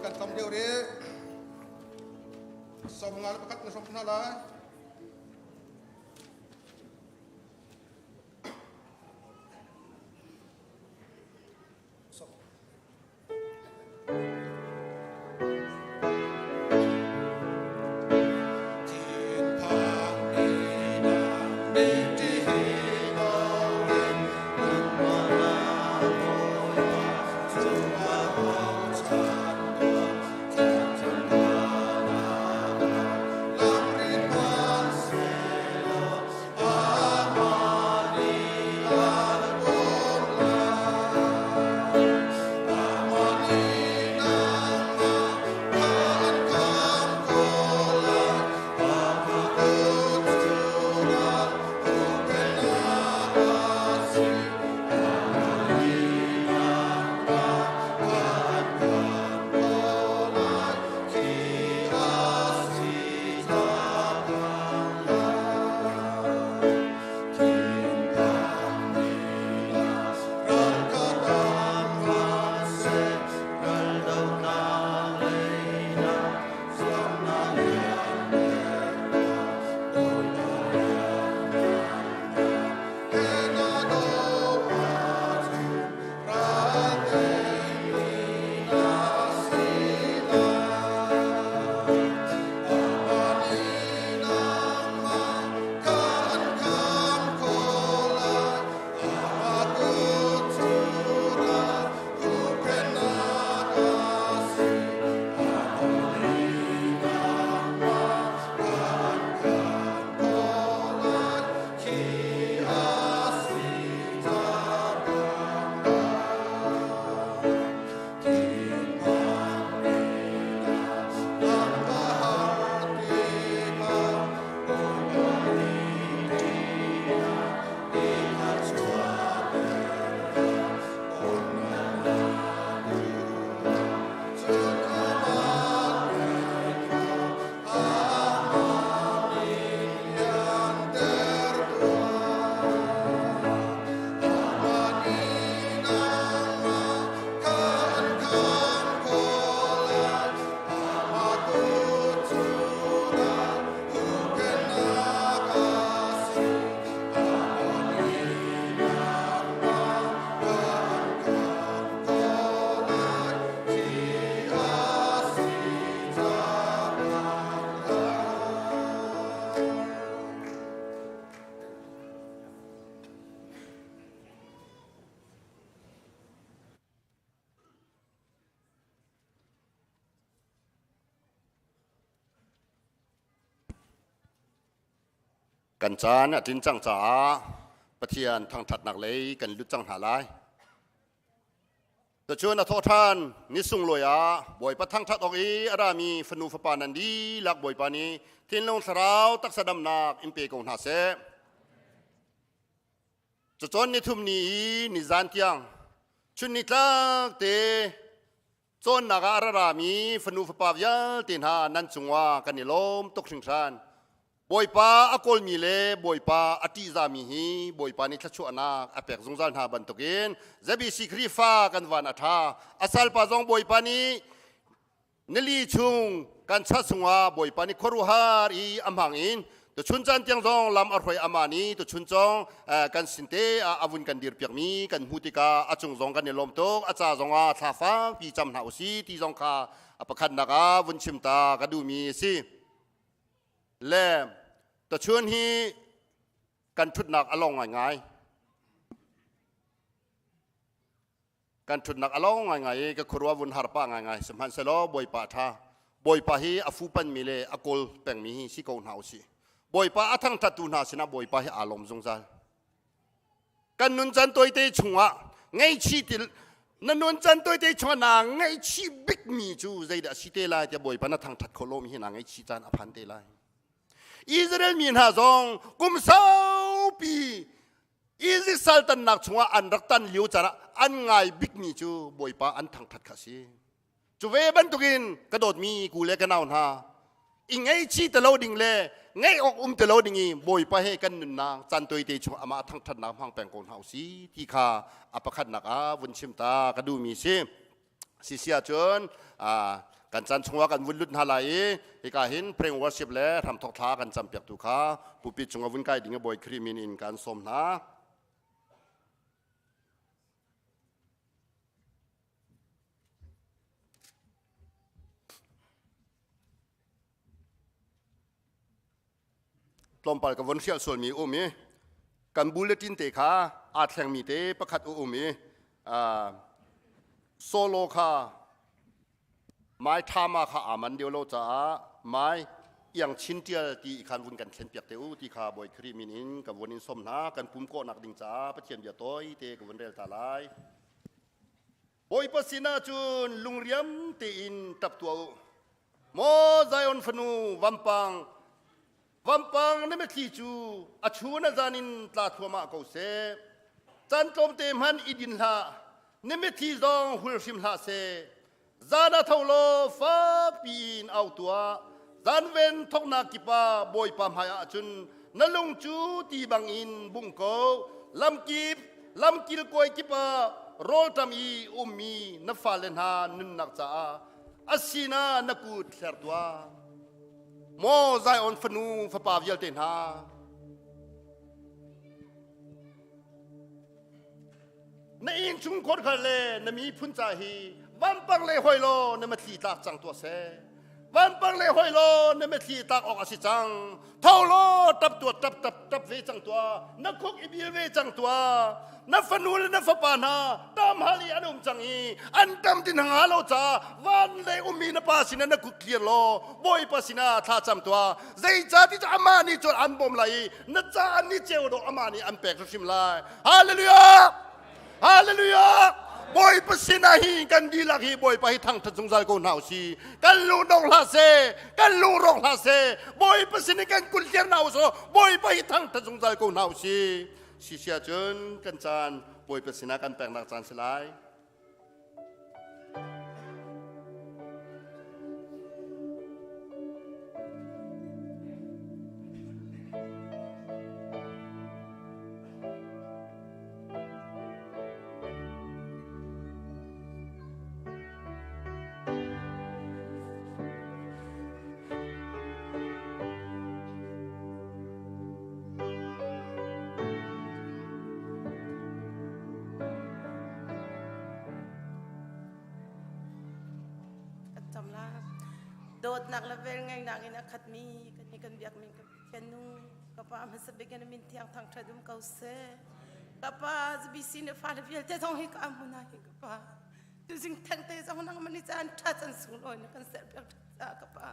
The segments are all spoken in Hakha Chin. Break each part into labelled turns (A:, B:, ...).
A: Kan tam deuh rih. 51 na hrawm hna lai.
B: Kan caan a tlin cang caah Pathian thangṭhatnak lei kan lut cang hna lai. Cun a thawh ṭhan, ni sunglawi ah Bawipa thangṭhat awk i a rami fanu fapa nan dihlak Bawipa nih thinlung thlarau taksa damnak in pe ko hna seh. Cacawn nithum ni i nizan tiang chun nitlak te cawnnak ah a ra rami fanu fapa vialte hna nan cungah kan i lawm tuk hringhran. Bawipa a kawlmi le Bawipa a ṭihzami hi Bawipa nih thluachuahnak a pek zungzal hna bantukin ZBC Khrihfa kan van a ṭha. A salpa zong Bawipa nih nili chung kan chat chungah Bawipa nih khuaruahhar i a hmang in tuchun caan tiang zong lam a hruai ama nih tuchun cong kan sin te ah a vun kan dir piakmi kan hmuh tikah a cung zong kan i lawm tuk. A ca zong ah thla fakpi cam hna usih ti zong kha a pakhatnak ah vun chim ta ka duhmi a si. Le tuchun hi kan ṭhutnak a long ngaingai. Kan ṭhutnak a lo ngaingai i ka khuaruah vun har pah ngaingai. Sihmanhsehlaw Bawipa a ṭha. Bawipa hi a fupanmi le a kawl pengmi hi si ko hna usih. Bawipa a thangṭhattu hna sinah Bawipa hi aa lawm zungzal. Kan nun caan tawite chungah ngaihchih ti na nun caan tawite chungah naa ngaihchih bikmi cu zeidah a si te lai tiah Bawipa na thangṭhat khawh lomi hi naa ngaihchih caan a phan te lai. Israel mi hna zong kum saupi Izipt saltannak chungah an rak tan lio caan ah an ngai bikmi cu Bawipa an thangṭhat kha a si. Cu ve bantukin ka dawtmi ku le ka nau hna, i ngaihchih ti lo ding le ngaih awk um ti lo ding i Bawipa he kan nunnak caan tawite chung amah thangṭhatnak hmang peng ko hna usih ti kha a pakhatnak ah vun chim ta ka duhmi si. Sisi ahcun. Kan caan chungah kan vun lut hna lai i hika hin praying worship le hramthok thla kan campiak tu kha pulpit cungah vun kai ding i Bawi Khrih min in kan sawm hna. Tlawmpal ka von hrial sualmi um i kan bulletin te kha aa thlengmi te pakhat u um i solo kha mai thama kha aa man deuh lo caah mai iang chin tial ti khan vun kan thlen piak te u ti kha Bawi Khrih min in ka vun in som hna. Kan pum kawhnak ding caah Pathian bia tawi te ka vun rel ta lai. Bawipa sinah cun lungriam tein tap tuah u. Maw Zion fanu vampang, vampang na mitthli cu a chun a zan in tla thluahmah ko seh. Caan tlawmte hmanh i din hlah, na mitthli zong hul hrim hlah seh. Zan ah tho law fakpi in au tuah. Zanven thawknak kip ah Bawipa hmaiah cun na lung cu ti bangin bungh ko. Lamkip, lamkil kawi kip ah rawlṭam i ummi na fale hna nunnak caah a sinah na kut hler tuah. Maw Zion fanu fapa vialte hna, na innchung khor khar le na miphun ca hi vampang le hoi law na mitthli tlak cang tuah seh. Vampang le hoi law na mitthli tlak awk a si cang. Tho law tap tuah, tap tap tap ve cang tuah, na khuk i bil ve cang tuah. Na fanu le na fapa hna tam hal i an um cang i an tam ti hna lo ca van lei ummi na pa sinah na kut clear law Bawipa sinah thla cam tuah. Zeicah ti cu amah nih cun an bawm lai i na ca an ni ceu dawh amah nih an pek hrimhrim lai. Hallelujah! Hallelujah! Bawipa sinah hi kan dihlak hi Bawipa hi thangthat zungzal ko hna usih. Kan lung dong hlah seh, kan lung rawk hlah seh. Bawipa sin i kan kut hliar hna usih. Bawipa hi thangthat zungzal ko hna usih. Sisia cun kan caan Bawipa sinah kan peknak caan si lai.
C: Kan cam la. Dawtnak le velngeihnak in a khatmi kan i kan biakmi kan Pathian nung ka pa hmasa bik in min thiang thangṭhat um ko seh. Ka pa ZBC na fale vialte zong hi ka hmun ah hin ka pa. Tuzing theng te zong nang mani caan ṭha can sunglawi na kan ser piak ṭhat ca ka pa.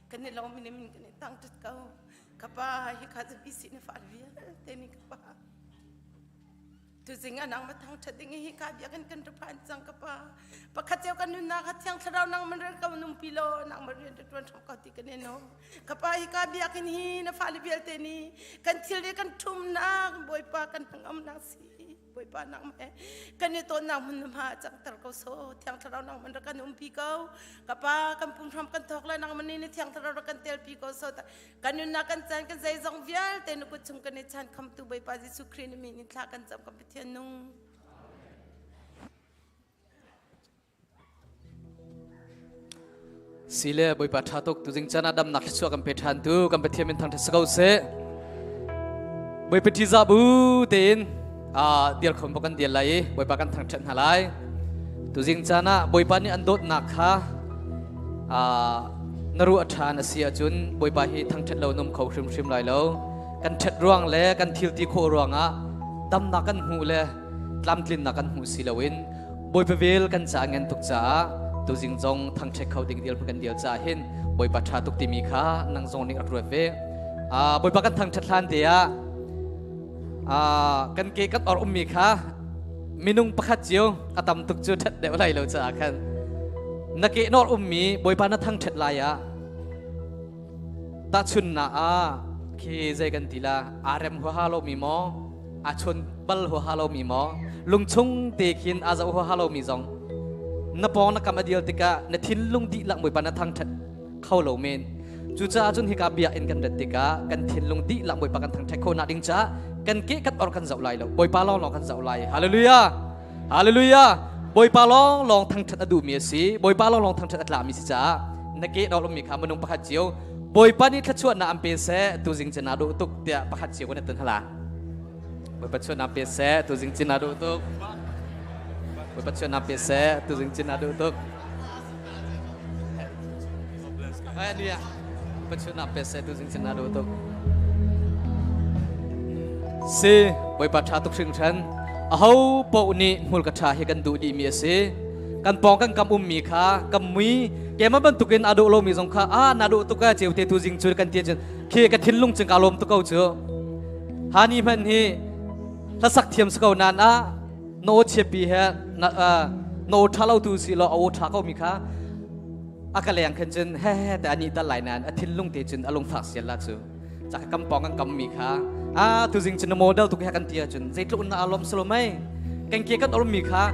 C: Kan i lawm in min kan i thangṭhat ko. Ka pa hi kha ZBC na fale vialte nih ka pa. Tuzing ah nang ma thangṭhat ding hi ka biakinn kan ra phan cang ka pa. Pakhat cio kan nunnak ah thiang thlarau nang man ren ko nung pi law nang ma rian ṭuan ṭham ko ti kan eno. Ka pa hi ka biakinn hi na fale vialte nih kan thil le kan ṭhumnak Bawipa kan hnangamnak si. Bawipa nang he kan i tawnnak hmun ma cangter ko so thiang thlarau nang man ra kan umpi ko. Ka pa kan pumhram kan thawk lai nang man ni thiang thlarau ra kan telpi ko so Kan nunnak kan caan kan zeizong vialte na kut chung kan i chan khamtu Bawipa Jesuh Khrih na min in thla kan cam kan Pathian nung.
D: Sile Bawipa tha tuk tuzing chan ah damnak thluachuah kan pe ṭhan tu kan Pathian min thangṭhat si ko seh. Bawipa ṭihzah bu tein dir khom kan dial lai i Bawipa kan thangṭhat hna lai. Tuzing caan ah Bawipa nih an dawtnak kha na ruah ṭhan a si ahcun Bawipa hi thangṭhat lo num kho hrimhrim lai lo. Kan ṭhat ruang le kan thil ti khawh ruangah damnak kan hmuh le tlamtlinnak kan hmuh si loin Bawipa vel kan ca ngen tuk caah tuzing zong thangṭhat kho ding dil kan dil caah hin Bawipa ṭha tuk timi kha nang zong nih rak ruat ve. Bawipa kan thangṭhat hlan te ah kan ke kan or ummi kha minung pakhat cio a tam tuk cu ṭhat deuh lai lo caah khan na ke nawr ummi Bawipa na thangṭhat lai ah tahchunnak ah khi zei kan ti la aa rem huaha lomi maw aa chawn bal huaha lomi maw lungchung te khin aa zoh huaha lomi zong na pawng na kam a dil tikah na thinlung dihlak Bawipa na thangṭhat kho lo men. Cucaah cun hika biakinn kan rat tikah kan thinlung dihlak Bawipa kan thangṭhat khawhnak ding caah kan ke kan or kan zoh lai lo. Bawipa lawnglawng kan zoh lai. Hallelujah! Hallelujah! Bawipa lawng lawng thangṭhat a duhmi a si. Bawipa lawng lawng thangṭhat a tlami si caah na ke dawt ummi kha minung pakhat cio Bawipa nih thluachuahnak an pe seh tuzing cun naa dawh tuk tiah pakhat cio kan i hala. Bawipa chuahnak pe seh tuzing cun naa dawh tuk. Bawipa chuahnak pe seh tuzing cun naa dawh tuk. Hallelujah. Bawipa chuahnak pe seh tuzing cun naa dawh tuk. Si Bawipa ṭha tuk hringhran. Aho paoh nih hmurka ṭha hi kan duh dihmi a si. Kan pawng kan kam ummi kha kan mui keimah bantukin a dawh lomi zong kha a na dawh tuk a ceute tu zing cu kan ti cun khi ka thinlung cun ka lawm tuk ko cu. Hani hmanh hi hlasak thiam si ko nan ah na aw chiapi he na aw ṭha lo tu si law a aw ṭha ko mi kha a ka leng khan cun he he te ani tal lai nan a thinlung te cun a lungfak sial la cu. Caka kam pawng kan kam mi kha a tuzing cun na model tuk he kan ti ahcun zeitluk na alom salo mei kan ke kan ormi kha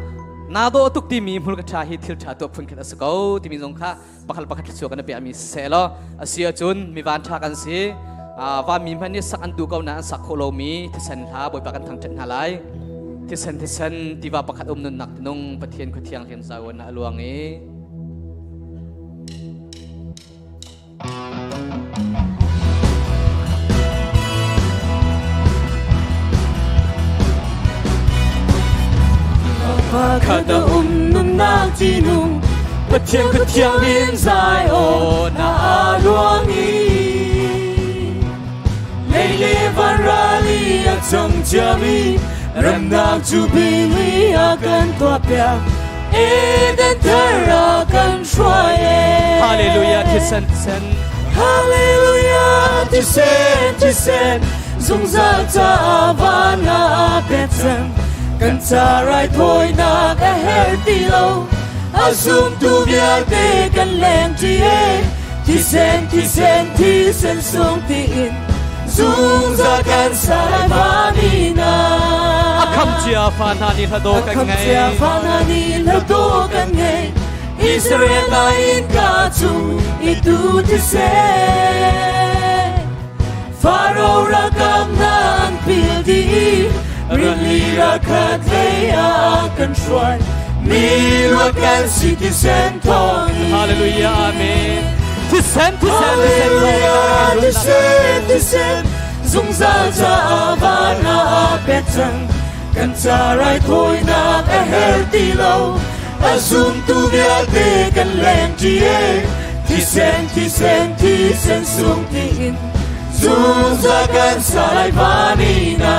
D: na do tuk timi hmul ka tha hi thil tha tuah phun khat a si ko timi zong kha pakhat pakhat thluachuah kan pe ami siseh law a si ahcun mi van tha kan si va mi hmanh nih sak an duh ko na an sak khawh lomi thisen hla bawipa kan thangthat hna lai thisen thisen tiva pakhat um nunnak tinung pathian khua thianghlim zawn a luang i
E: Pakhat a um nunnak tinung Pathian ka thianghlim zai aw na luang i Lei le van rali a cang ciami remnak cu bili a kan tuahpiak Eden thar a kan hruai e.
D: Hallelujah thisen thisen
E: Hallelujah thisen thisen zungzal ca van ah pek cang kan ca raithawinak a her ti lo a zumtu vialte kan leng ṭi e thisen thisen thisen sung tiin zungzal kan sai vanina
D: a kham cia fa hna nih hla dawh kan ngei
E: chia fa hna nih hla dawh kan ngei Israel na in ka cu i tu thisen Faro rakam na an pil dih rili rakhat lei ah kan hruai mi luat kan si thisen thawng
D: Hallelujah amen thisen thisen thisen
E: Hallelujah thisen thisen zungzal caah van ah pek cang kan ca raithawinak a her ti lo a zumtu vialte kan leng ṭi e thisen thisen thisen sung tiin zungzal kan sai vanina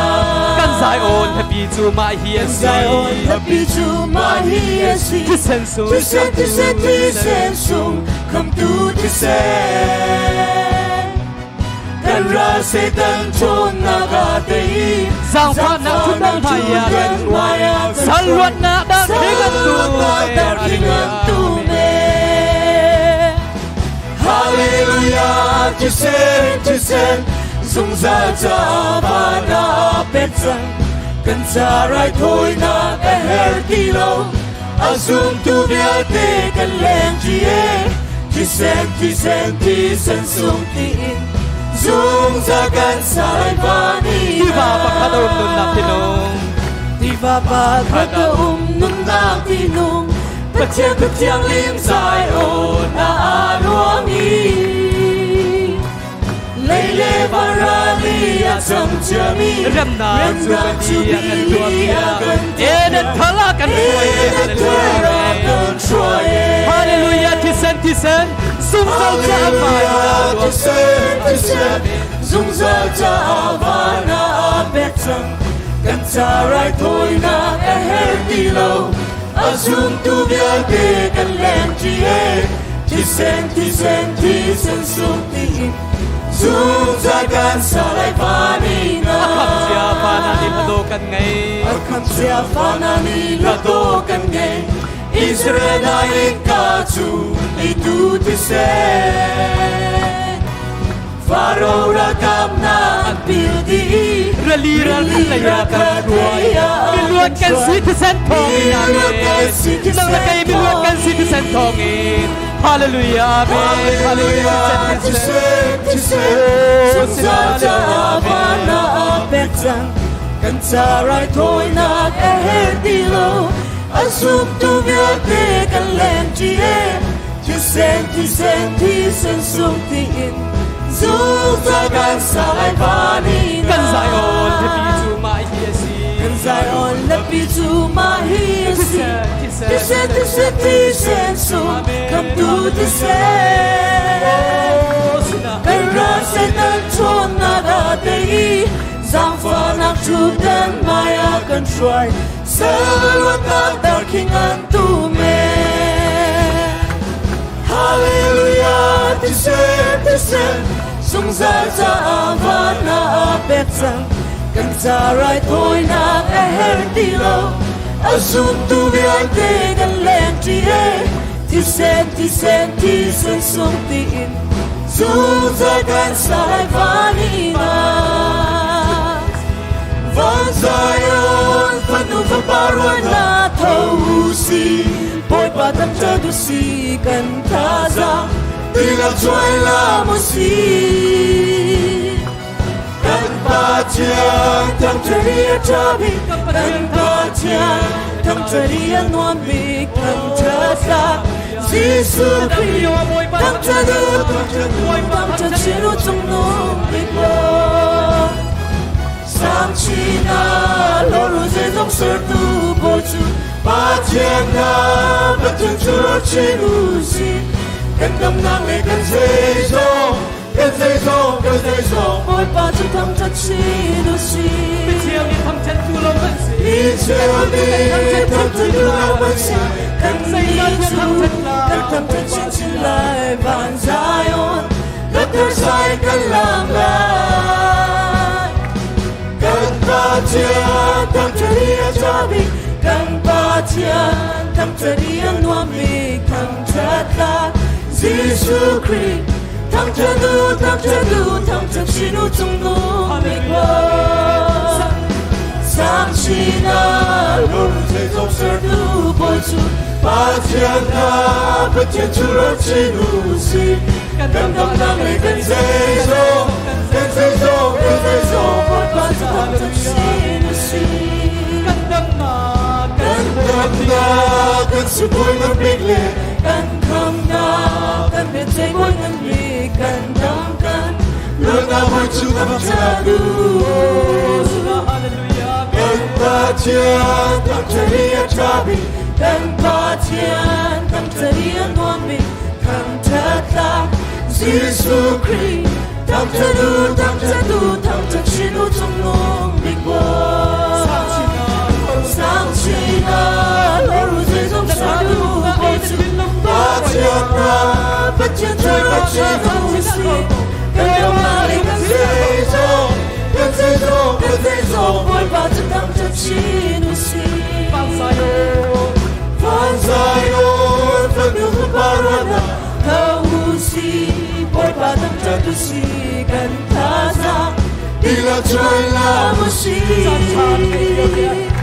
D: kan Zion happy cu mah hi a si
E: Zion happy cu mah hi a si
D: thisen sung
E: thisen thisen thisen sung khamtu thisen kan ral Satan ṭhawnnak a tei
D: Zaangfahnak thutdan hmaiah kan Salluatnak dah thing an tu
E: tu me Hallelujah thisen thisen zungzal ca van ah pek cang kan ca raithawinak a her ti lo a zumtu vialte kan leng ṭi e thisen thisen thisen sung tiin zungzal kan sai vani
D: Tiva pakhat a um nunnak tinung
E: Tiva pakhat a um nunnak tinung Pathian Pathian lim zai o na luang i Lei le varali a cang ciami
D: remnak cu bili a kan tuahpiak Eden thal a kan hruai
E: Eden thal a kan hruai
D: Hallelujah thisen thisen zungzal ca
E: Hallelujah thisen thisen zungzal ca van ah pek cang kan ca raithawinak a her ti lo a zumtu vialte kan leng ṭi e thisen thisen thisen sung tiin zungzal kan sa lai vanina
D: A kham cia fa na nih hlado kan ngei
E: A kham cia fa na nih hlado kan ngei Israel na in ka cu i tu thisen Faro rakam na an pil dih
D: Rali ral khat lei ah kan hruai miluat kan si thisen thawng in amen nang le kei miluat kan si thisen thawng in Hallelujah amen Hallelujah thisen
E: thisen zungzal ca van ah pek cang kan ca raithawinak a her ti lo. A zumtu vialte kan lengṭi e. Thisen, thisen, thisen sung tiin zungzal kan sa lai van in
D: Kan Zion biapi cu mah hi a si.
E: Kan Zion lapi cu mah hi a si.
D: Thisen,
E: Thisen, thisen, thisen sung khamtu thisen. Kan ral Satan ṭhawnnak a tei i zaangfahnak ṭhutdan hmaiah kan hruai. Sal darkhing an tu men. Hallelujah, thisen, thisen, zungzal caah van ah a pek cang. Kan ca raithawinak a herh ti lo. A zumtu vialte kan lengṭi e. Thisen, thisen, thisen sung tiin zungzal kan sai van in ah. Van Zion, fanu fapa rual hna tho u si, Bawipa thangṭhat u si, kan thazaang tilak cuai hlam u si. Kan Pathian thangṭhat hi a ṭha bik, kan Pathian thangṭhat hi a nuam bik, thangṭhat tlak Jesuh Khrih thangṭhat u, thangṭhat chin u cungnung bik Bawi. Sang chin ah hlawru zeizong sertu Bawi cu Pathian hna Pathian cu ro chin u si. Kan damnak le kan zeizong, kan zeizong, kan zeizong Bawipa cu thangṭhat chin u si.
D: Mithiang nih thangṭhattu lo kan si.
E: Mithiang nih thangṭhattu lo kan si. Kan nih cu kan thangṭhat chinchin lai van Zion. Doctor sai kan lam lai. Kan Pathian thangṭhat hi a ṭha bik. Kan Pathian thangṭhat hi a nuam bik. Thangṭhat tlak Jesuh Khrih. Thangṭhat u, thangṭhat u, thangṭhat chin u cungnung bik Bawi. Sang chin ah lung zeizong sertu Bawi cu
B: Pathian hna Pathian cu ro chin u si. Kan damnak le kan zeizong, kan zeizong, kan zeizong
E: Bawipa cu thangṭhat chin u si.
D: Kan damnak,
B: Kan damnak, kan sibawi ngan bik le
E: Kan khamnak, kan biaceih bawi ngan bik, kan dam kan
B: luatnak bawi cu thangṭhat u.
D: Hallelujah.
B: Kan Pathian thangṭhat hi a ṭha bik.
E: Kan Pathian thangṭhat hi a nuam bik, thangṭhat tlak Jesuh Khrih. Thangṭhat u, thangṭhat u, thangṭhat chin u cungnung bik Bawi. Sang chin ah hlawru zeizong sertu Bawi cu
B: Pathian hna
E: Pathian cu ro chin u si. Kan damnak le kan
B: zeizong, kan zeizong, kan zeizong
E: Bawipa cu thangṭhat chin u si.
D: Van Zion.
B: Van Zion, fanu fapa rual hna
E: Tho u si, Bawipa thangṭhat u si, kan thazaang
B: tilak cuai hlam
E: u si.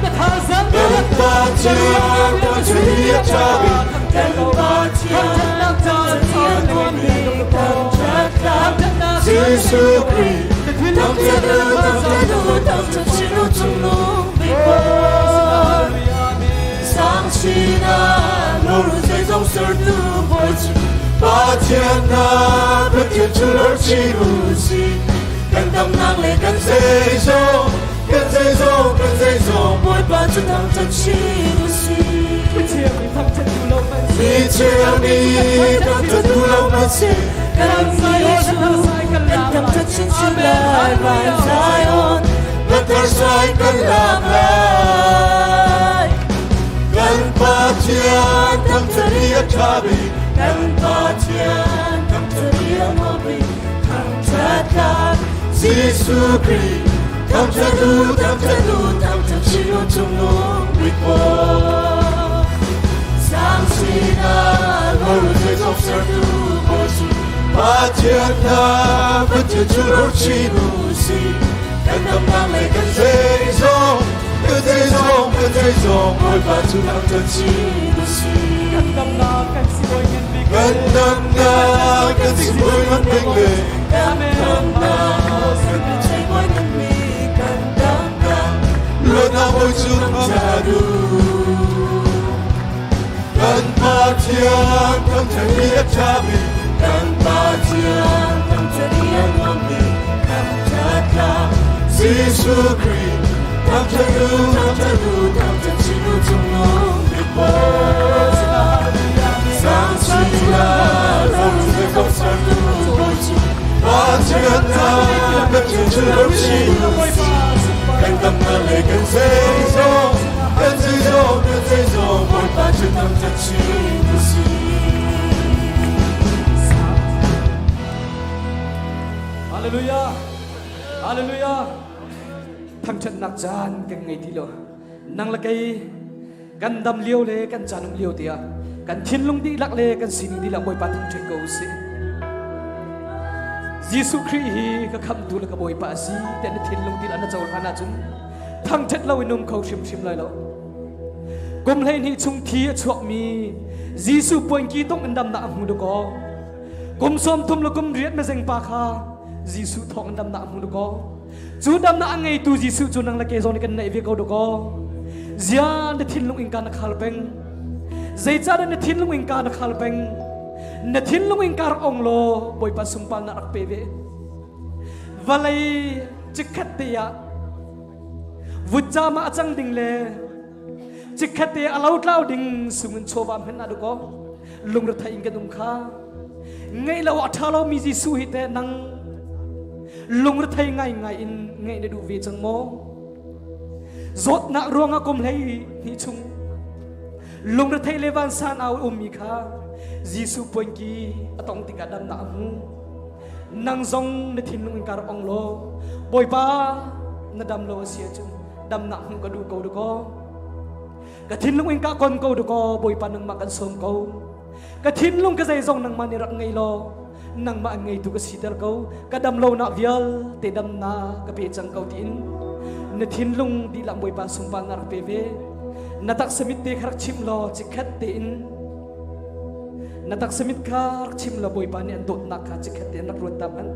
D: Na thazaang
B: Kan Pathian thangṭhat hi a ṭha bik.
E: Kan Pathian thangṭhat hi a nuam bik, thangṭhat tlak
B: Jesuh Khrih
E: Thangṭhat u, thangṭhat u, thangṭhat chin u cungnung bik Bawi. Sang chin ah hlawru zeizong sertu Bawi cu
B: Pathian hna Pathian cu ro chin u si.
E: Kan damnak le kan
B: Zeizong, kan zeizong, kan zeizong
E: Bawipa cu thangṭhat chin u si.
D: Mithiang nih thangṭhattu lo kan si.
B: Mithiang nih thangṭhattu lo kan si.
E: Kan nih cu kan thangṭhat chinchin lai van Zion.
B: Doctor sai kan lam lai. Kan Pathian thangṭhat hi a ṭha bik.
E: Kan Pathian thangṭhat hi a nuam bik, thangṭhat tlak
B: Jesuh Khrih thangṭhat u, thangṭhat u,
E: thangṭhat chin u cungnung bik Bawi. Sang chin ah hlawru zeizong sertu Bawi cu
B: Pathian hna Pathian cu ro chin u si.
E: Kan damnak le kan
B: Zeizong, kan zeizong, kan zeizong Bawipa cu thangṭhat
E: chin u si.
D: Kan damnak, kan sibawi ngan bik.
B: Kan damnak, kan sibawi ngan bik le
E: Kan khamnak, kan biaceih bawi ngan bik, kan damnak
B: luatnak bawi cu thangṭhat u.
E: Kan Pathian thangṭhat hi a ṭhami, kan Pathian thangṭhat hi a nuammi, thangṭhat tlak Jesuh Khrih thangṭhat u, thangṭhat u, thangṭhat chin u cungnung bik Bawi. Sang sinah ro ko sertu Bawi cu Pathian hna kan cu lo chin kan damnak le kan zeizong kan zeizong kan zeizong Bawipa cu thangṭhat chin u sih.
D: Hallelujah. Hallelujah. Thangṭhatnak caan kan ngei ti lo. Nang le kei kan dam lio le kan caan um lio tiah kan thinlung dihlak le kan sining dihlak Bawipa thangṭhat ko usih. Jesuh Khrih hi ka khamhtu le ka Bawipa a si tiah na thinlung dihlak na cohlan ahcun thangṭhat lo in um kho hrimhrim lai lo. Kum 12 chung thi a chuakmi Jesuh puanki tong in damnak a hmu dakaw. Kum 30 le kum riat mezeng pa kha Jesuh thawng in damnak a hmu dakaw. Cu damnak a ngeitu Jesuh cu nang le ke zong nih kan neih ve ko dakaw. Zia na thinlung in ka na khal peng. Zeicahdah na thinlung in ka na khal peng? Na thinlung in ka rak ong law Bawipa sungpalnak rak pe ve. Vawlei chikkhat te ah vutcam ah a cang ding le chikkhat te a lotlau ding sungin chawva hmenh ah dakaw lungrethei in kan um kha. Ngeih lo a ṭha lomi Jesuh hi teh nang lungrethei ngaingai in ngeih na duh ve cang maw? Zawtnak ruangah kum 12 chung lungrethei le vansan au ummi kha Jesuh puanki a tong tikah damnak a hmu. Nang zong na thinlung in kar ong law Bawipa na dam lo a si ahcun damnak hmuh ka duh ko dakaw. Ka thinlung in ka kon ko dakaw Bawipa nangmah kan sawm ko. Ka thinlung ka zeizong nangmah nih rak ngei law nangmah an ngeitu ka siter ko ka dam lonak vialte damnak ka pe cang ko tiin na thinlung dihlak Bawipa sungpalnak rak pe ve na taksa mit te kha rak chim law chikkhat tein na taksa mit kha rak chim law Bawipa nih an dawtnak kha chikkhat tein rak ruat ta hmanh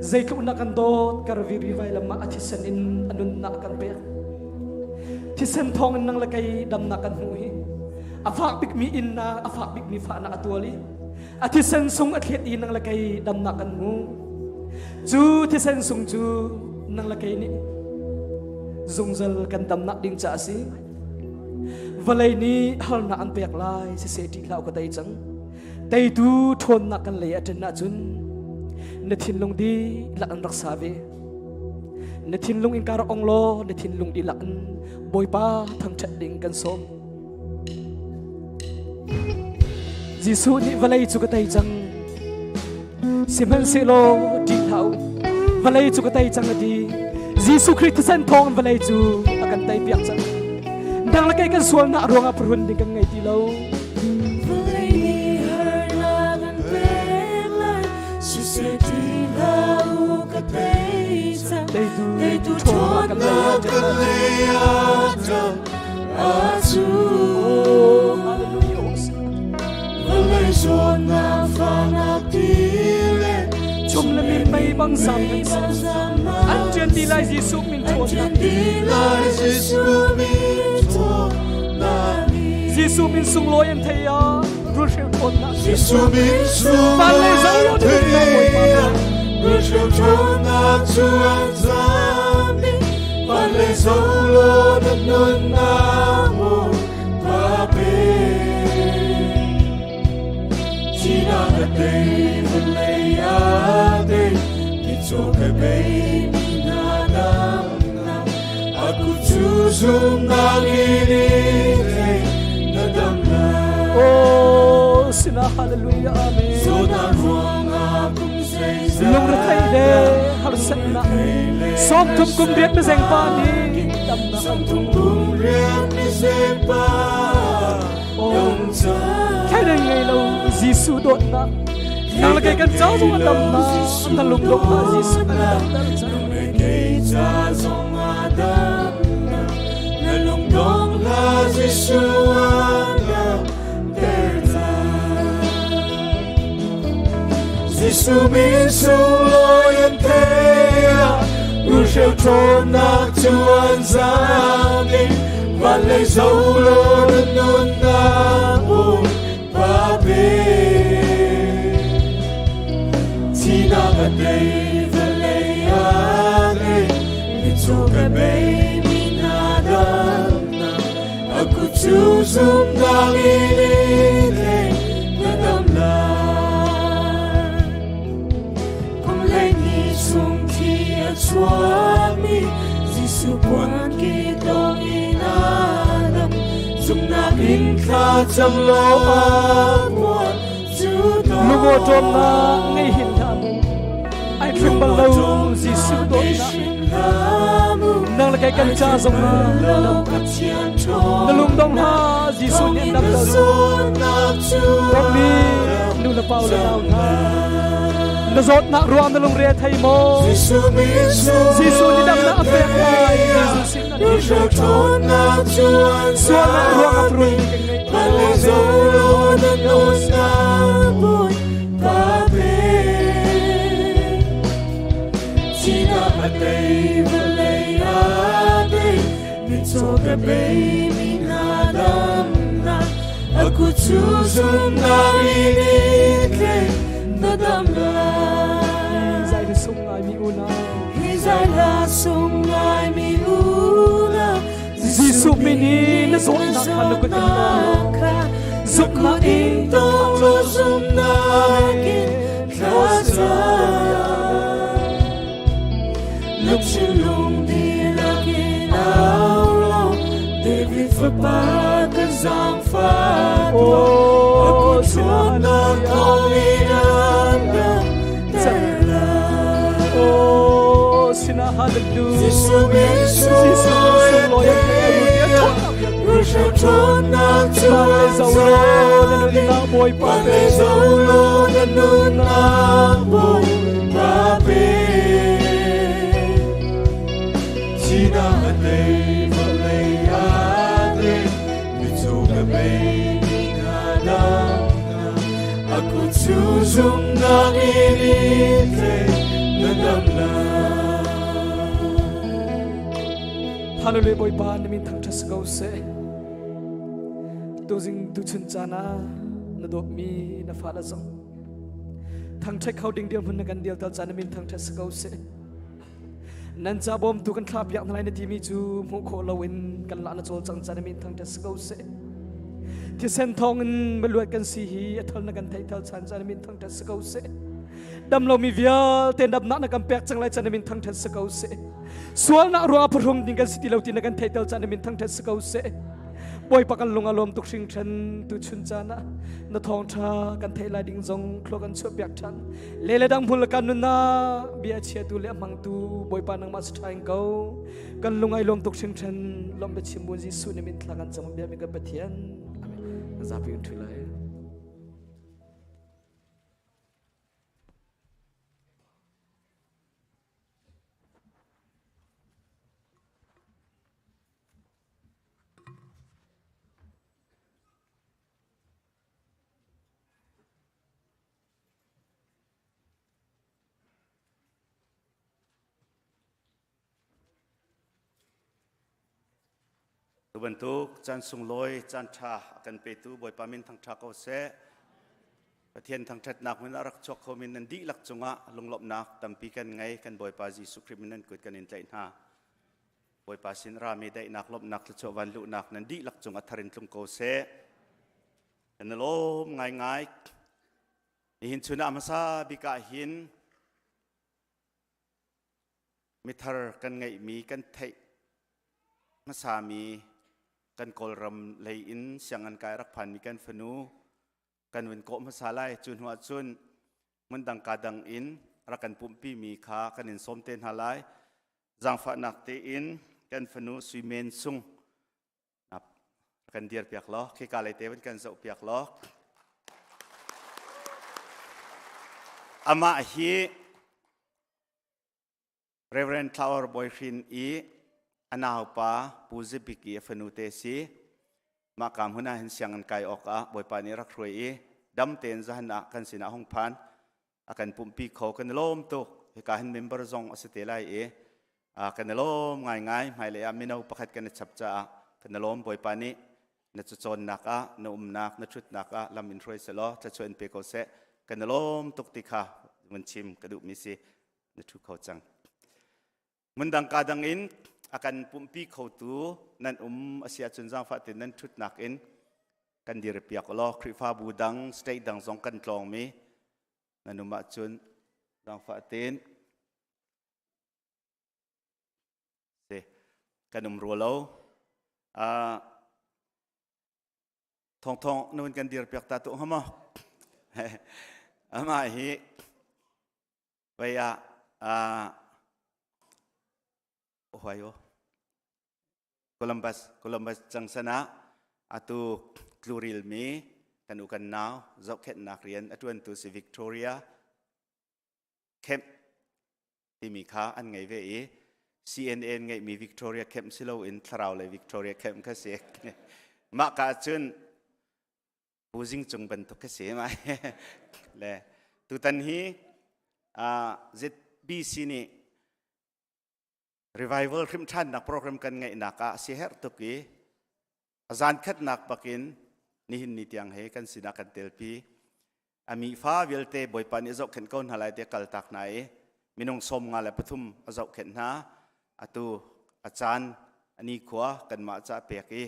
D: zeitluk na kan dawt kar viri vailam ah a thisen in a nunnak kan pek thisen thawng in nang le kei damnak kan hmuh hi a fak bikmi innak a fak bikmi fahnak a tual i a thisen sung a thlet i nang le kei damnak kan hmu cu thisen sung cu nang le kei nih zungzal kan damnak ding ca a si vawlei nih harnak an pek lai siseh ṭih hlah ka tei cang teitu ṭhawnnak kan lei a ṭen ahcun na thinlung dihlak an rak sa ve na thinlung in kar ong law na thinlung dihlak in Bawipa thangṭhat ding kan sawm Jesuh nih vawlei cu ka tei cang. Sihmanhsehlaw ṭih hlah u. Vawlei cu ka tei cang a ti. Jesuh Khrih thisen thawng in vawlei cu a kan tei piak cang. Dang le kei kan sualnak ruangah phuhrun ding kan ngei ti lo.
E: Vawlei nih harnak an pek lai, siseh ṭih hlah u ka tei cang.
D: Teitu
E: Teitu
D: ṭhawnnak kan lei ah
E: ṭhawnnak kan lei ah cang.
D: Chum le min mei bang sam kan si. An ṭian ti lai Jesuh min ṭhawnnak. Jesuh min sunglawi an thei ah rulhreu ṭhawnnak.
E: Jesuh min
D: Van lei zo lo na nunnak Bawipa.
E: Rulhreu ṭhawnnak cu an zam ding. Van lei zo law na nunnak maw pa pe. Thihnak a tei vawlei a tei mitcaw ka bei mi hna damnak a kut cu zumnak in i thei na dam lai.
D: Oh, sinah hallelujah amen.
E: Zawtnak ruangah kum zeizat
D: Lungretheih le harsatnak 30 kum riat mizeng pa nih damnak an
E: 30 kum riat mizeng pa
D: Thleidan ngei lo Jesuh dawtnak nang le kei kan ca zong a damnak na lungdong hna Jesuh an damter cang
E: kei ca zong a damnak na lungdong hna Jesuh an damter cang Jesuh min sunglawi an thei ah rulhreu ṭhawnnak cu an zam i Van lei zo law na nunnak Bawipa pe. Thihnak a tei vawlei a tei mitcaw ka bei mi hna damnak a kut cu zumnak in i tlei na dam lai. Kum hleihnih chung thi a chuakmi Jesuh puan ki tawng in a dam zumnak in thla cam law a puan cu
F: Lungaw ṭawmnak ngei hin hlah mu ai thleng bal lo Jesuh dawtnak nang le kai kan ca zong ah na lung dong hlah Jesuh nih an damter Dawtmi nu le pa le nau hna na zawtnak ruang na lungre a thei maw Jesuh nih damnak a pek lai Jesuh sin na sualnak ruang a purun mi kan ngei Zai na sung ngai mi unau Jesuh min in na zawtnak kha na kut in zumhnak in
E: Lungthinlung dihlak in au law David fapa kan zaangfah tuah. A kut ṭhawnnak thawngin an damter lai.
F: Oh, sinah hallelujah.
E: Jesuh min
F: Jesuh sunglawi a thei a ṭhawnnak
E: Rusha ṭhawnnak cu
F: Van le zo law na nunnak Bawipa
E: Van le zo law na nunnak Bawipa pe. Thihnak a tei, vawlei a tei, mitcaw ka bei mi hna damnak. A kut cu zumhnak in i tlei, na dam lai.
F: Hallelujah Bawipa na min thangṭhat si ko seh. Tuzing tuchun caan ah na dawtmi na fale zong thangṭhat kho ding dirhmun na kan dial tal caan na min thangṭhat si ko seh. Nan ca bawmtu kan thlah piak hna lai na timi cu hmuh khawh loin kan lah na cawlcang caan na min thangṭhat si ko seh. Thisen thawngin maluat kan si hi a thal na kan theih thal chan caan na min thangṭhat si ko seh. Dam lomi vialte damnak na kan pek cang lai caan na min thangṭhat si ko seh. Sualnak ruangah phuhrung ding kan si ti lo ti na kan theihter caan na min thangṭhat si ko seh. Bawipa kan lung a lawm tuk hringhran tu chun caan ah na thawngṭha kan theih lai ding zong thlua kan chuah piak ṭhan. Le le dang hmul kan nunnak bia chiatu le a hmangtu Bawipa nangmah si ṭha in ko. Kan lung ai lawm tuk hringhran lawm biachim bu Jesuh nih min thla kan cam bia mi kan Pathian. Amen. Zapi in ṭhu lai.
G: Tu bantuk caan sunglawi caan ṭha a kan petu Bawipa min thangṭha ko seh. Pathian thangṭhatnak hmun a rak chuak khomi nan dihlak cungah lunglawmhnak tampi kan ngei. Kan Bawipa Jesuh Khrih min nan kut kan in tlaih hna. Bawipa sin rami daihnak lawmhnak thluachuah van luhnak nan dihlak cungah thar in tlung ko seh. Kan i lawm ngaingai. Nihin chun ah hmasa bik ah hin mithar kan ngeihmi kan theih hmasami kan Kawlram lei in sianginn kai rak phanmi kan fanu kan vun kawh hmasa lai. Cu hnu ah cun hmundang ka dang in rak kan pumhpi mi kha kan in sawm te hna lai. Zaangfahnak tein kan fanu Sui Men Sung kan dir piak law khika lei te kan zoh piak law amah hi Reverend Flower Boyhrin i a naupa Pu Zibik i a fanu te si mah ka hmun ah hin sianginn kai awk ah Bawipa nih rak hruai i dam tein zahan ah kan sinah hung phan a kan pumpi kho kan i lawm tuk hika hin member zong a si te lai i kan i lawm ngaingai hmailei ah mino pakhat kan i chap caah Kan lawm Bawipa nih na cacawnnak ah na umnak na ṭhutnak ah lam in hruai selaw thluachuah in pe ko seh. Kan lawm tuk ti kha vun chim ka duhmi si. Na ṭhu kho cang. Hmundang ka dang in a kan pumhpi khotu nan um a si ahcun zaangfah tein nan ṭhutnak in kan dir piak law Khrihfabu dang state dang zong kan tlawngmi nan um ahcun zaangfah tein si kan um rua lo. Uh, thong thong nun kan dir piak ta tu hnga maw? Amah hi Vei ah Ohio Columbus Columbus Junction ah atu tluril mi kan u kan nau zohkhenhnak rian a tuantu si Victoria Camp timi kha an ngei ve i CNN ngeihmi Victoria Camp si loin thlarau lei Victoria Camp kha si. Mah ka cun Pu Zing Cung bantuk ka si mai. Le tutan hi ZBC nih revival hrimhthannak program kan ngeihnak ah si herh tuk i a zan khatnak bakin nihin ni tiang he kan sinah kan telpi. A mi fa vialte Bawipa nih zohkhenh ko hna lai te kal tak hna i minung 53 a zohkhenh hna. Atu a caan a ni khua kanmah ca pek i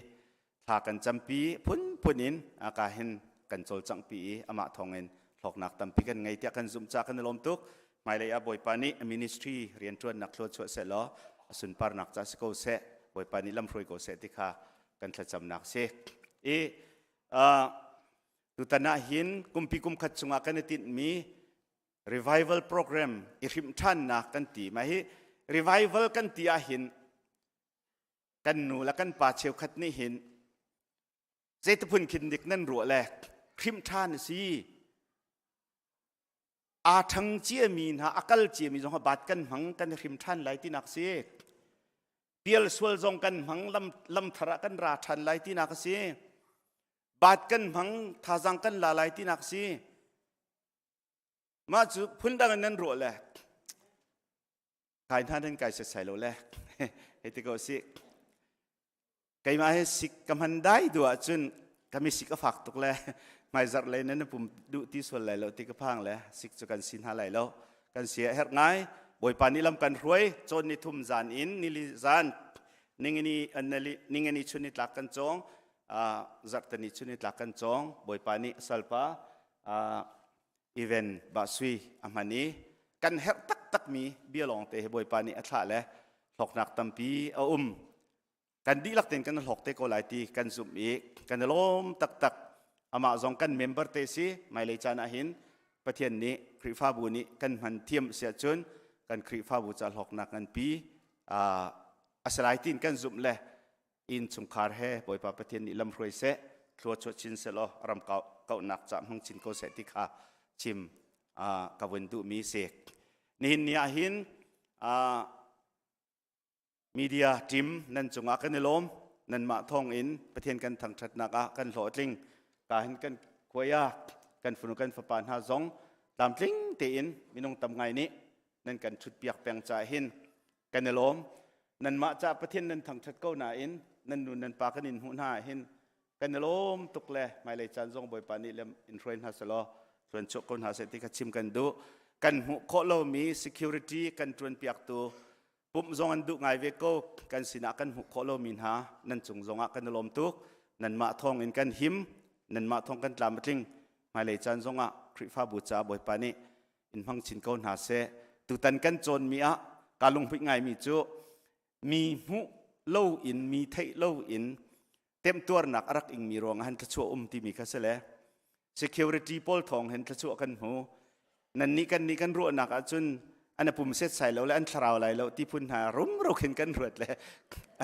G: thla kan campi phunphun in aka hin kan cawlcanghpi i amah thawngin hlawknak tampi kan ngei tiah kan zumh caah kan i lawm tuk. Hmailei ah Bawipa nih a ministry rianṭuannak thluachuah seh law a sunparnak ca si ko seh, Bawipa nih lamhruai ko seh ti kha kan thlacamnak si. I tutan ah hin kumpi kum khat chungah kan i tinhmi revival program i hrimh ṭhannak kan ti. Mah hi revival kan ti ah hin kan nu le kan pa cheukhat nih hin zeitiphun khin dik nan ruah le hrimh ṭhan a si aa ṭhang ciami hna a kal ciami zong bat kan hmang kan hrim ṭhan lai tinak si pial sual zong kan hmang lam lam thar ah kan ra ṭhan lai tinak a si bat kan hmang thazang kan la lai tinak si mah cu phundang in nan ruah le Kai hna nan kai setsai lo le hei ti ko si. Keimah he sik ka hman dai du ahcun ka mi sik a fak tuk le hmaizarh lei nan pum duh ti sual lai lo ti ka phang le sik cu kan si hna lai lo. Kan sia herh ngai. Bawipa nih lam kan hruai cawn ni thum zan in nili zan ningini ningani chun ni tlak kan cawng zarhtani chun ni tlak kan cawng Bawipa nih salpa even basui a hman i kan herh taktakmi bia lawngte hi Bawipa nih a thlah le hlawknak tampi a um. Kan dihlak tein kan hlawk te ko lai ti kan zumh i kan i lawm taktak. Amah zong kan member te si mailei caan ah hin Pathian nih Khrihfabu nih kan hman thiam si ahcun kan Khrihfabu ca hlawknak nganpi a si lai tiin kan zumh le innchungkhar he Bawipa Pathian nih lamhruai seh, thlua chuah chin selaw ram kauhnak ca hmang chin ko seh ti kha chim ka vun duhmi si. Nihin ni ah hin media team nan cungah kan i lawm. Nanmah thawng in Pathian kan thangṭhatnak ah kan hlawhtling. Ka hin kan khuai ah kan fanu kan fapa hna zong tlamtling tein minung tam ngai nih nan kan ṭhutpiak peng caah hin kan i lawm nanmah ca Pathian nan thangṭhat ko nain nan nu nan pa kan in hmuh hna hin kan i lawm tuk le hmailei caan zong Bawipa nih lem in hruai hna selaw hluan chuak ko hna seh ti kha chim kan duh kan hmuh khawh lomi security kan ṭuan piaktu pumh zong an duh ngai ve ko kan sinah kan hmuh khawh lomi hna nan cung zongah kan i lawm tuk nanmah thawng in kan him nanmah thawng kan tlam a tling hmailei caan zongah Khrihfabu ca Bawipa nih in hmang chin ko hna seh. Tutan kan cawnmi ah kaa lunghmuih ngaimi cu mi hmuh lo in mi theih lo in temtuarnak a rak ingmi ruangah han thluachuah um timi kha si le security pawl thawng hin thluachuah kan hmu. Nan nih kan nih kan ruahnak ahcun an pum set sai lo le an thlarau lai lo ti phun hna rumro khin kan ruat le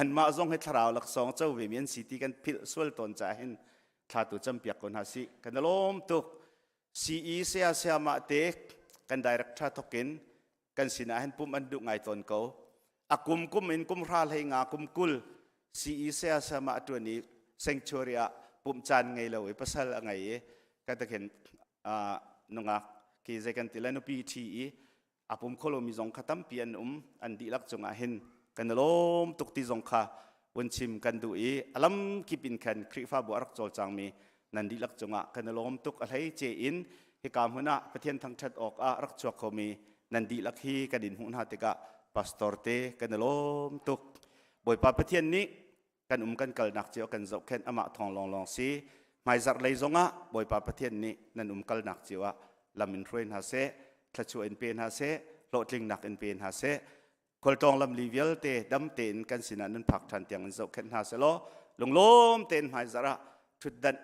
G: anmah zong hi thlarau laksawng co ve mi an si ti kan philh sual tawn caah hin thla tu campiak ko hna si kan lawm tuk CE saya sayamah te kan director thokin kan sinah hin pum an duh ngai tawn ko. A kum kum in kum hra hlei nga kum 20 CE saya sayamah a tuan i sanctuary ah pumh caan ngei lo i pasal a ngei i kan takhin nungak ki zei kan ti le nupi thi i a pum kho lomi zong kha tampi an um an dihlak cungah hin kan i lawm tuk ti zong kha. vun chim kan duh i alam kip in khan Khrihfabu a rak cawlcangmi nan dihlak cungah kan i lawm tuk. A hlei ce in hika hmun ah Pathian thangṭhat awk ah rak chuak khomi nan dihlak hi kan in hmuh hna tikah pastor te kan i lawm tuk. Bawipa Pathian nih kan um kan kalnak cio kan zohkhenh amah thawng lawnglawng si. Hmaizarh lei zongah Bawipa Pathian nih nan um kalnak cio ah lam in hruai hna seh, thluachuah in pe hna seh, hlawhtlingnak in pe hna seh. Khualtlawng lamli vialte dam tein kan sinah nan phak ṭhan tiang in zohkhenh hna selaw lunglawm tein hmaizarh ah ṭhutdanh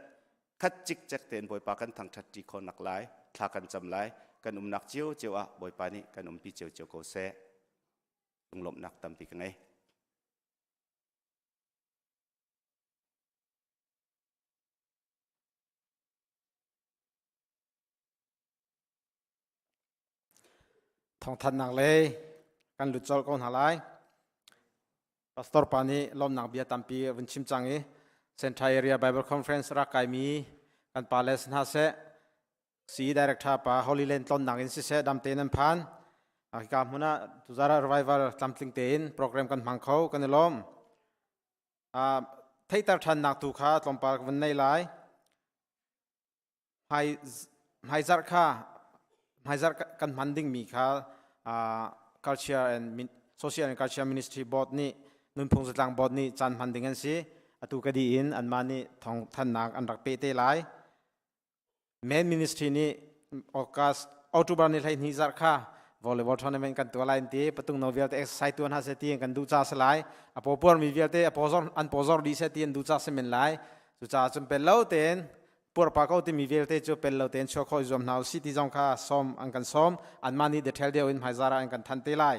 G: khat cikcek tein Bawipa kan thangṭhat ṭi khawhnak lai thla kan cam lai. Kan umnak ciocio ah Bawipa nih kan umpi ciocio ko seh. Lunglawmhnak tampi ka ngei.
H: Thawngthanhnak lei kan lut colh ko hna lai. Pastor pa nih lawmnak bia tampi a vun chim cang i Central Area Bible Conference rak kaimi kan pa le hna seh CE Director pa Holy Land tlonnak in siseh dam tein an phan. Hika hmun ah tuzara revival tlamtling tein program kan hmang kho kan i lawm. Theihter ṭhannak tu kha tlawmpal ka vun nei lai. Hmaizarh kha hmaizarh kan hman dingmi kha Culture and Social and Culture Ministry Board nih Nunphung Zatlang Board nih caan hman ding an si. Atu ka dih in anmah nih thawngthanhnak an rak peh te lai. Men Ministry nih August October ni 12 zarh kha volleyball tournament kan tuah lai an ti. Patung no vialte exercise tuah hna seh ti kan duh ca si lai. A pawpuar mi vialte a pawzor an pawzor dih seh ti an duh ca si men lai. Cucaah cun pel lo tein purpa ko timi vialte cu pel lo tein chuah khawh i zuam hna usih ti zong kha sawm an kan sawm. Anmah nih detail deuh in hmaizar ah an kan than te lai.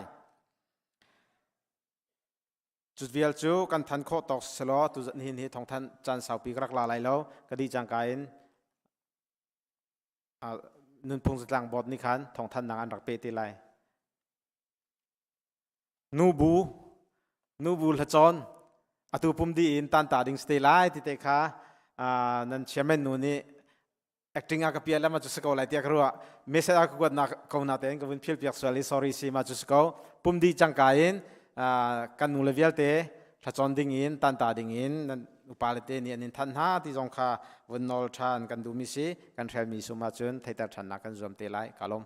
H: Cu vial cu kan than khawh tawk selaw tu nihin hi thawngthan caan saupi ka rak la lai lo. Ka dih cangka in nunphung zatlang board nih khan thawngthannak an rak pe te lai. Nubu nubu hlacawn atu pum dih in tanta ding si te lai ti te kha nan chairman nu nih acting a ka pial ma cu si ko lai tiah ka ruah. Message a ka kuat na ko na tein ka vun phil piak sual i sorry si ma cu si ko. Pum dih cangka in kan nu le vialte thlacawn ding in tanta ding in nan upa le te nih an in than hna ti zong kha vun nawl ṭhan kan duhmi si. Kan hrelmi sum ahcun theiter ṭhannak kan zuam te lai. Ka lawm.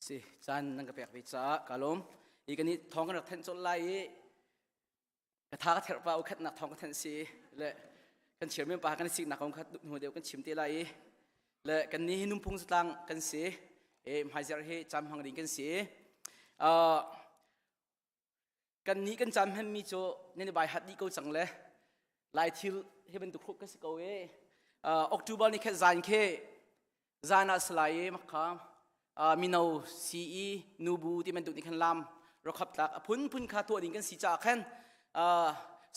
F: Si caan nan ka pek ve caah ka lawm. I kan i thawng kan rak thenh colh lai i ka tha ka therh pa u khatnak thawng ka thenh si le kan chairman pa kan siknak kong kha hnu deuh kan chim te lai i le kan ni hi nunphung zatlang kan si e hmaizer hi cam hmang ding kan si. Kan nih kan cam hmanmi cu nan i bai hat dih ko cang le lai thil hi bantuk hruk ka si ko e. October ni khat zan khe zan ah salai e makha mino CE nubu ti bantuk nih khan lam rokhap tlak a phunphun kha tuah ding kan si caah khan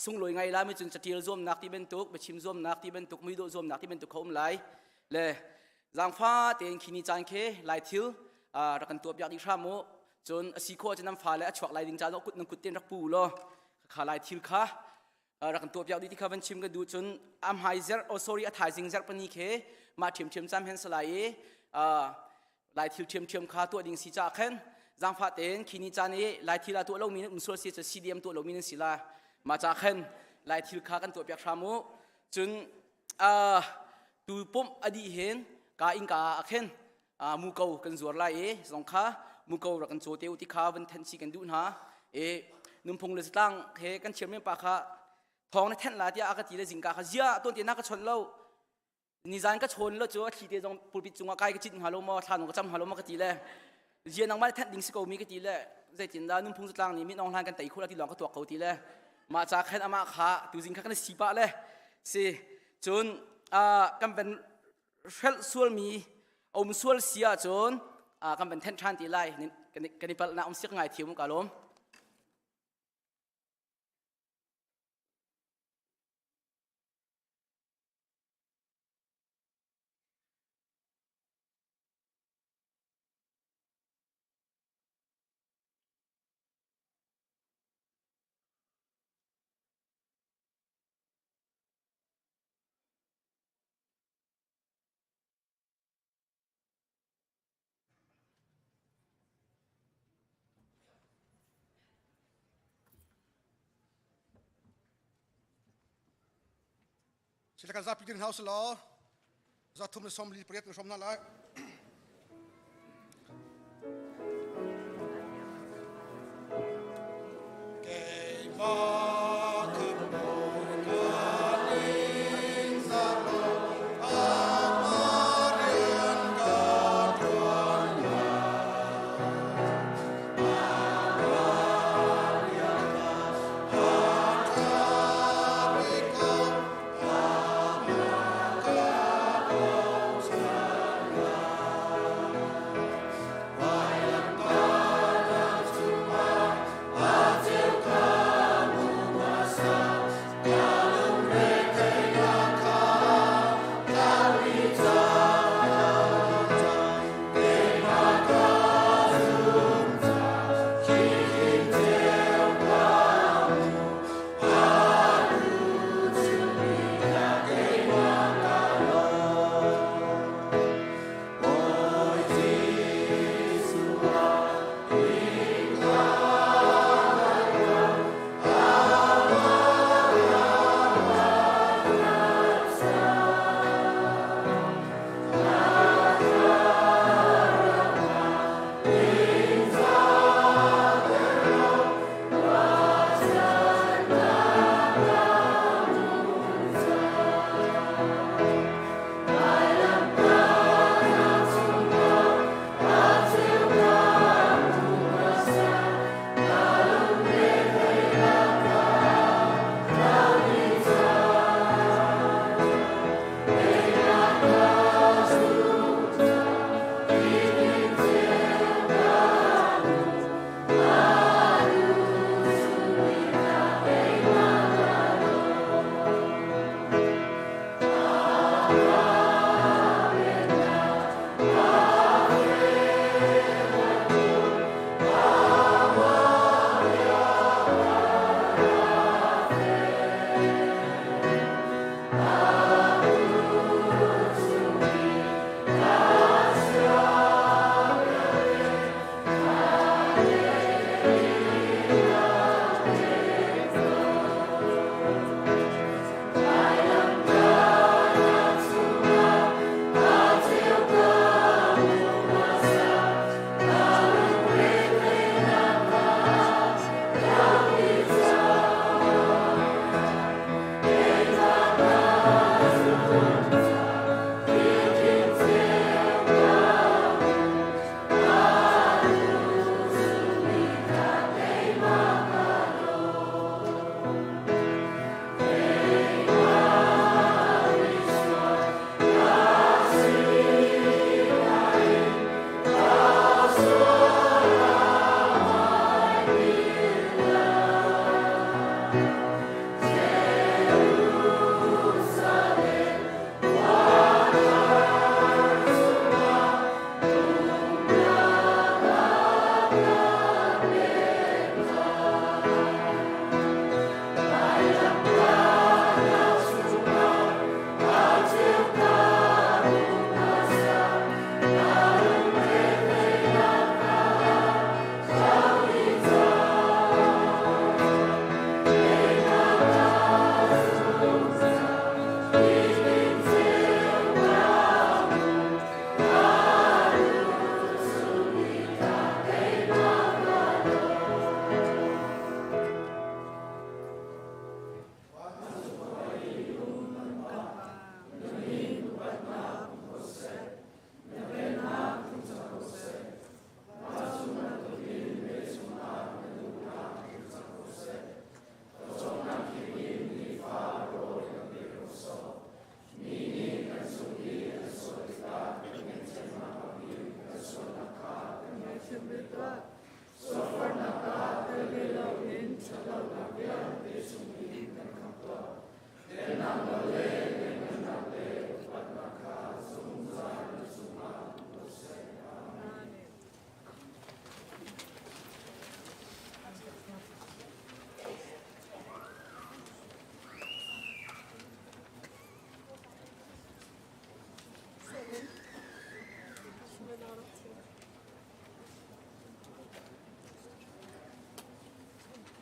F: sunglawi ngai lai mi cun catial zuamnak ti bantuk biachim zuamnak ti bantuk muidawh zuamnak ti bantuk kha um lai le zaangfa tein khi ni caan khe lai thil rak kan tuah piak dih hram u. Cun a si khawh ahcun nan fale a chuak lai ding ca kut nan kut ten rak pu law kha lai thil kha rak kan tuah piak dih ti kha van chim ka duh. Cun a hmai zer oh sorry a thaizing zer pani khe mah ṭhiamṭhiam cam hen salai i lai thil ṭhiamṭhiam kha tuah ding si caah khan zaangfah tein khi ni caan i lai thil a tuah lomi nan um sual si cu CDM tuah lomi nan si la mah ca khan lai thil kha kan tuah piak hram u. Cun tu pumh a dih hin ka inn ka ah khin muko kan zuar lai i zong kha muko rak kan caw te u ti kha van than chi kan duh hna e. Nunphung le zatlang he kan chairman pa kha thawng na thenh la tiah a ka ti le zingka kha zia ton te na ka chon lo nizan ka chawn lo cu a thli te zong pulpit cungah kai ka cit hnga lo maw thla nung ka cam hnga lo maw ka ti le zia nangmah thenh ding si ko mi ka ti le zeitin dah nunphung zatlang nih min ong hlan kan tei khula ti lawng ka tuak ko ti le mah ca khan amah kha tuzing kha kan si pah le si. Cun kan van hrelh sualmi um sual si ahcun kan van thenh ṭhan ti lai. Kan i palhnak um siak ngai thiam ka lawm.
A: Sila kan zapi din hau selaw za thum le som li pariat na hrom na lai. Keimah khamhbawi ka ningzah lo, amah rian ka ṭuan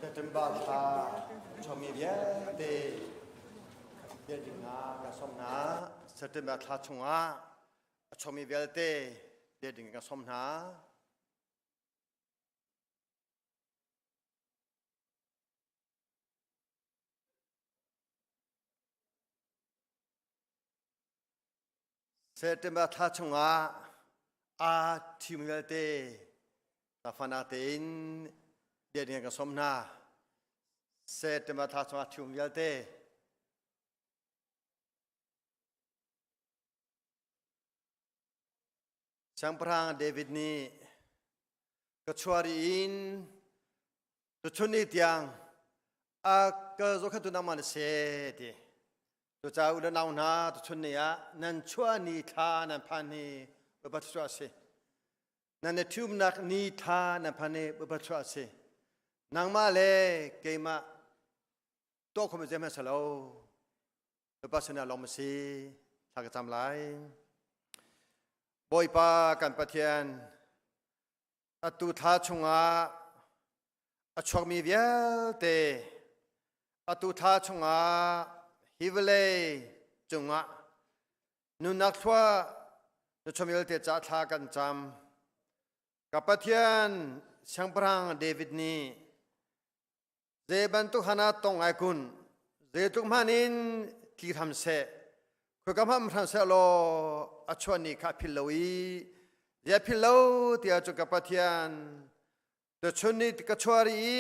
A: September thla chomi vialte.
I: Biakinn ah kan sawm hna. September thla chungah a chuakmi vialte biakinn kan sawm hna. September thla chungah aa ṭhim vialte tafana tein biakinn kan sawm hna. September thla chungah ṭhium vialte Siangpahrang David nih ka chuari in tuchun ni tiang a ka zohkhentu nangmah na si ti. Cucaah u le nau hna tuchun ni ah nan chuah ni thla nan phan hi Bawipa thluachuah a si. Nan i ṭhiumnak ni thla nan phan hi Bawipa thluachuah a si. Nangmah le keimah tuah khawh mi zeihmanh si lo. Bawipa sinah lawm a si. Thla ka cam lai. Bawipa kan Pathian, atu thla chungah a chuakmi vialte atu thla chungah hi vawlei cungah nunnak thlua na chuam vialte ca thla kan cam. Ka Pathian Siangpahrang David nih Zei bantuk hana tong ai kun, zeitluk hmanh in tli hram seh, khoika hmanh hram seh law a chuah ni kha a philh lo i zia philh lo tiah cu ka Pathian tuchun ni ka chuah ri i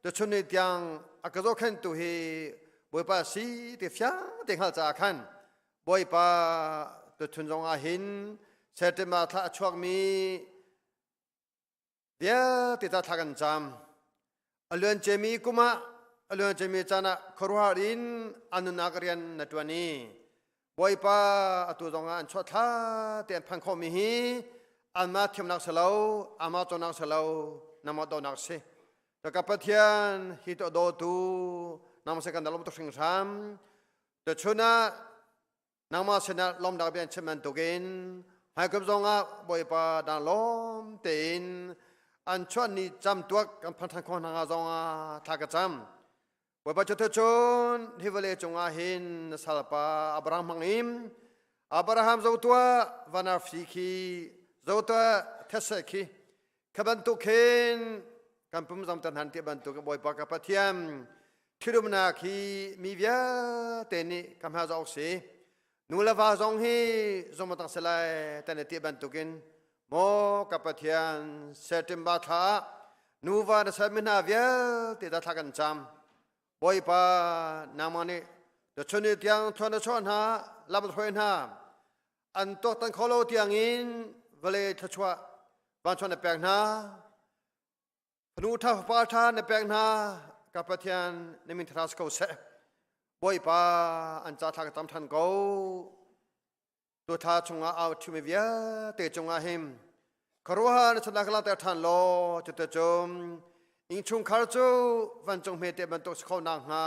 I: tuchun ni tiang a ka zohkhenhtu hi Bawipa si ti fiang te hngalh caah khan Bawipa tuchun zong ah hin September thla a chuakmi Vialte ta thla kan cam. A luan ciami kum ah a luan ciami caan ah khuaruahhar in an nunnak rian na ṭuan i Bawipa atu zong ah an chuah thla te an phan khawhmi hi anmah thiamnak si lo, amah cawnnak si lo, nangmah dawtnak si. Ka Pathian hi to dawtu nangmah se kan lawm tuk hringhran. Tuchun ah Nangmah sinah lawmnak bia an chim bantukin hmaikum zongah Bawipa dang lawm tein an chuah ni cam tuak kan phan ṭhan khawh hna hnga zongah thla ka cam. Bawipa cu cun hi vawlei cungah hin na salpa Abraham hmangin Abraham zo tuah vanarfi khi zo tuah thetse khi kha bantuk khin kan pum zam tan han ti bantuk Bawipa ka Pathian ṭhitumnak hi mi vialte nih ka hma zawk si nu le va zong hi zong tang selai tan ti bantukin maw ka Pathian September thla ah nuva na sermi hna vialte da thla kan cam Bawipa nangmah nih tuchun ni tiang thuan na chuah hna lam hruai hna an tuaktan kho lo tiangin vawlei thluachuah vanchuah na pek hna Fanu ṭha fapa ṭha na pek hna ka Pathian na min thras ko seh Bawipa an ca thla ka tam ṭhan ko tu thla chungah au ṭhimi vialte cungah him khuaruahhar na chunnak ka langhter ṭhan law cuticun innchungkhar cu vancung hmete bantuk si kho nakhnga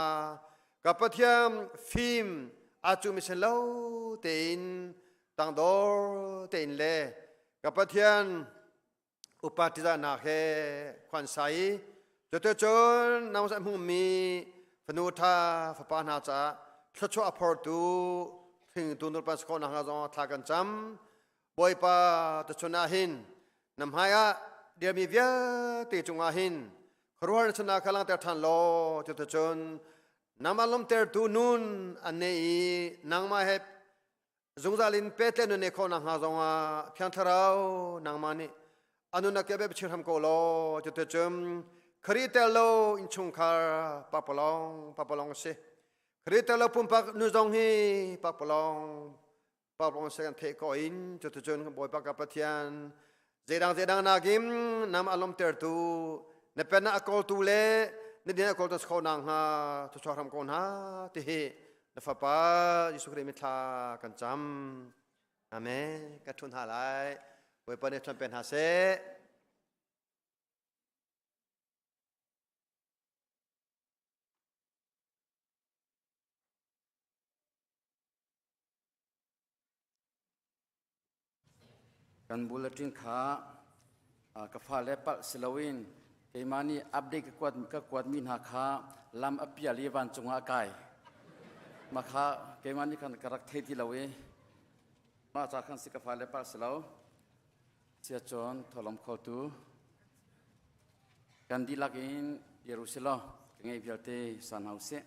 I: ka Pathian fim aa cumi sin lo tein tangdor tein le ka Pathian upa ṭihzahnak he khuan sa i cuticun nang a hmumi fanu ṭha fapa hna caah thluachuah a phortu hringtu nulepa si khawh nakhnga zong thla kan cam. Bawipa tuchun ah hin na hmaiah dirmi vialte cungah hin khuaruahhar na chunah kha langhter ṭhan law cuticun nangmah lawmtertu nun an nei i nangmah he Zungzal in pehtlaih nun nei khawh nakhnga zongah Thiang Thlarau nangmah nih a nunnak ke bia hram ko law cuticun Khrih tel lo innchungkhar pakpalawng pakpalawng a si. Khrih tel lo pumpak nu zong hi pakpalawng pakpalawng si kan theih ko in cuticun Bawipa ka Pathian zeidang zeidang nakin nam a lawmtertu na pennak a kawltu le na din a kawltu si kho nakhnga thluachuah hram ko hna ti hi na fapa Jesuh Khrih mithla kan cam. Amen. Ka ṭhun hna lai. Bawipa nih ṭhuan pe hna seh.
J: Kan bulletin kha ka fale palh si loin keimah nih update ka kuat ka kuatmi hna kha lam a pial i vancung ah a kai. Mah kha keimah nih khan ka rak thei ti lo i mah ca khan si ka fale palh si lo. Siacun tholom khotu kan dihlak in dir u sih law ka ngeih vialte sa hna u sih.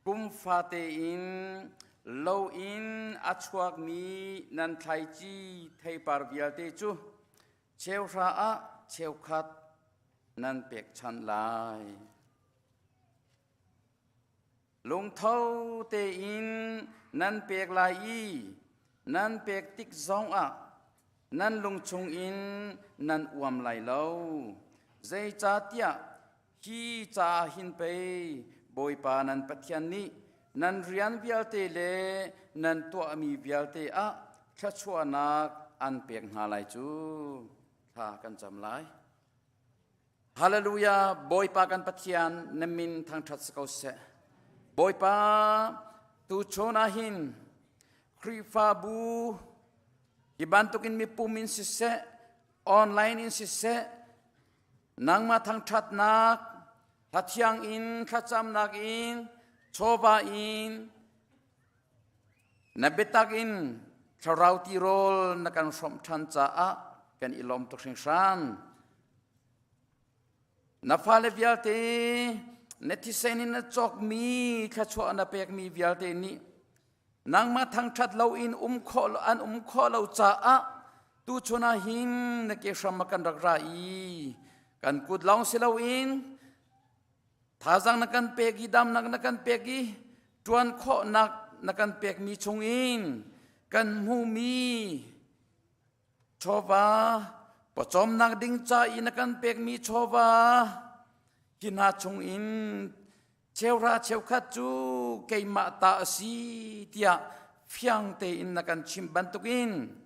J: Kum fate in lo in a chuakmi nan thlaici theipar vialte cu cheuhra ah cheukhat nan pekchanh lai. Lungtho tein nan pek lai i nan pek tik zongah nan lung chungin nan uam lai lo. Zeicahtiah hi ca hin pei Bawipa nan Pathian nih nan rian vialte le nan tuahmi vialte ah thluachuahnak an pek hna lai cu. Thla kan cam lai. Hallelujah! Bawipa kan Pathian na min thangṭhat si ko seh. Bawipa tu chun ah hin Khrihfabu hi bantukin mipum in siseh, online in siseh, nangmah thangṭhatnak, hlathiang in thlacamnak in, chawva in, na biatak in thlarau tirawl na kan hrawmh ṭhan caah kan i lawm tuk hringhran. Na fale vialte na thisen in na cawkmi thluachuah na pekmi vialte nih nangmah thangṭhat loin um khawh an um khawh lo caah tuchun ah hin na ke hram ah kan rak ra i kan kut lawng si loin Thazaang na kan pek i damnak na kan pek i ṭuan khawhnak na kan pekmi chungin kan hmuhmi chawva pawcawmnak ding ca i na kan pekmi chawva hi hna chungin cheuhra cheukhat cu keimah ta a si tiah fiang tein na kan chimh bantukin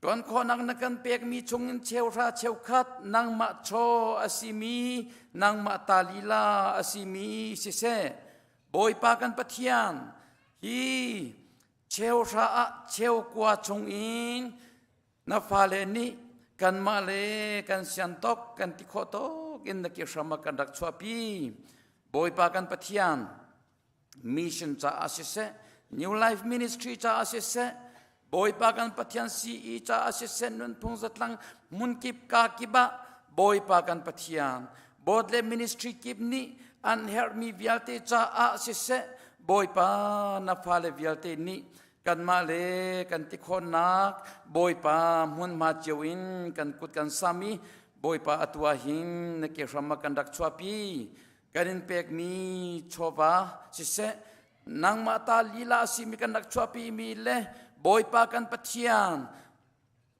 J: Tuan khawhnak na kan pekmi chungin cheuhra cheukhat nangmah chaw a simi nangmah ta lila a simi siseh Bawipa kan Pathian hi cheuhra ah cheukua chungin na fale nih kanmah le kan siantok kan ti khawh tawk in na ke hram ah kan rak chuahpi Bawipa kan Pathian mission caah siseh New Life Ministry caah siseh Bawipa kan Pathian CE caah siseh nunphung zatlang hmunkip ka kip ah Bawipa kan Pathian board le ministry kip nih an herhmi vialte caah siseh Bawipa na fale vialte nih kanmah le kan tikhawnnak Bawipa hmunhma cio in kan kut kan sam i Bawipa atu ah hin na ke hram ah kan rak chuahpi kan in pekmi chawva siseh nangmah ta lila a simi kan rak chuahpimi le Bawipa kan Pathian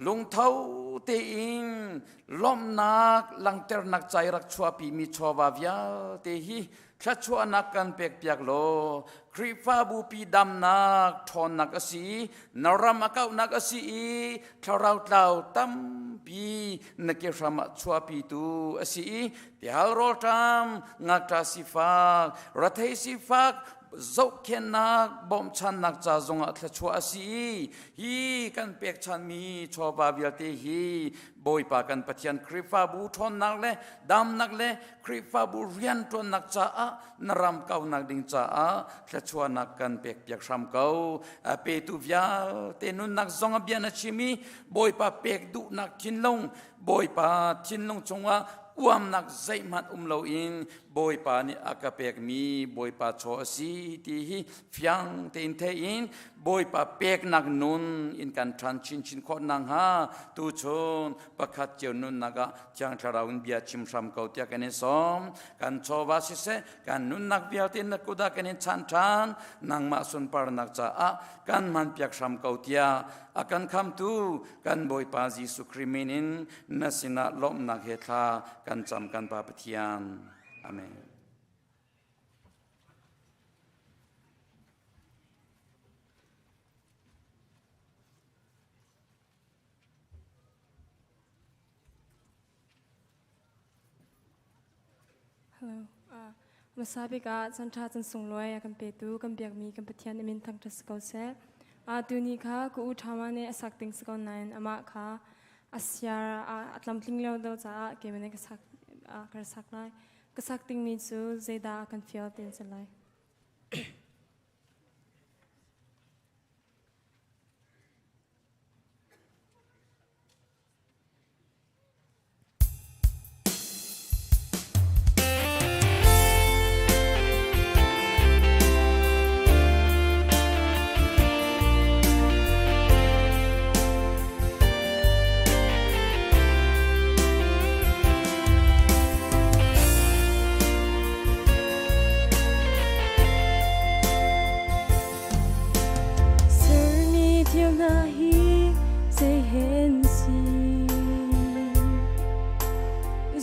J: lungtho tein lawmhnak langhternak ca i rak chuahpimi chawva vialte hi thluachuahnak kan pekpiak law Khrihfabu pi damnak ṭhawnnak a si i na ram a kauhnak a si i thlarau tlau tampi na ke hram ah chuahpitu a si i Tihal rawlṭam, ngakṭa sifak, rathei sifak, zohkhennak, bawmhchannak ca zongah thluachuah a si i hi kan pekchanmi chawva vialte hi Bawipa kan Pathian Khrihfabu ṭhawnnak le damnak le Khrihfabu rianṭuannak caah na ram kaunak ding caah thluachuahnak kan pekpiak hram ko. A petu vialte nunnak zong a bia na chim i Bawipa pek duhnak thinlung Bawipa thinlung chungah uamnak zeihmanh um loin Bawipa nih a ka pekmi Bawipa chaw a si ti hi fiang tein thein Bawipa peknak nun in kan ṭhan chinchin khawh nakhnga tuchun pakhat cio nunnak ah Thiang Thlarau in bia chim hram ko tiah kan in sawm. Kan chawva siseh, kan nunnak vialte na kut ah kan in chanh ṭhan. Nangmah sunparnak caah kan hmanpiak hram ko tiah a kan khamtu kan Bawipa Jesuh Khrih min in na sinah lawmhnak he thla kan cam kan Pa Pathian. Amen.
K: Hello. Hmasa bik ah chan ṭha chan sunglawi a kan petu kan biakmi kan Pathian a min thangṭhat si ko seh. Tuni kha ka u ṭhama nih a sak ding si ko nain amah kha a siar a tlamtling lo do caah keimah nih ka sak ka sak lai. Ka sak dingmi cu zeidah a kan fial ti an si lai. Sermi thil hna hi zei hen si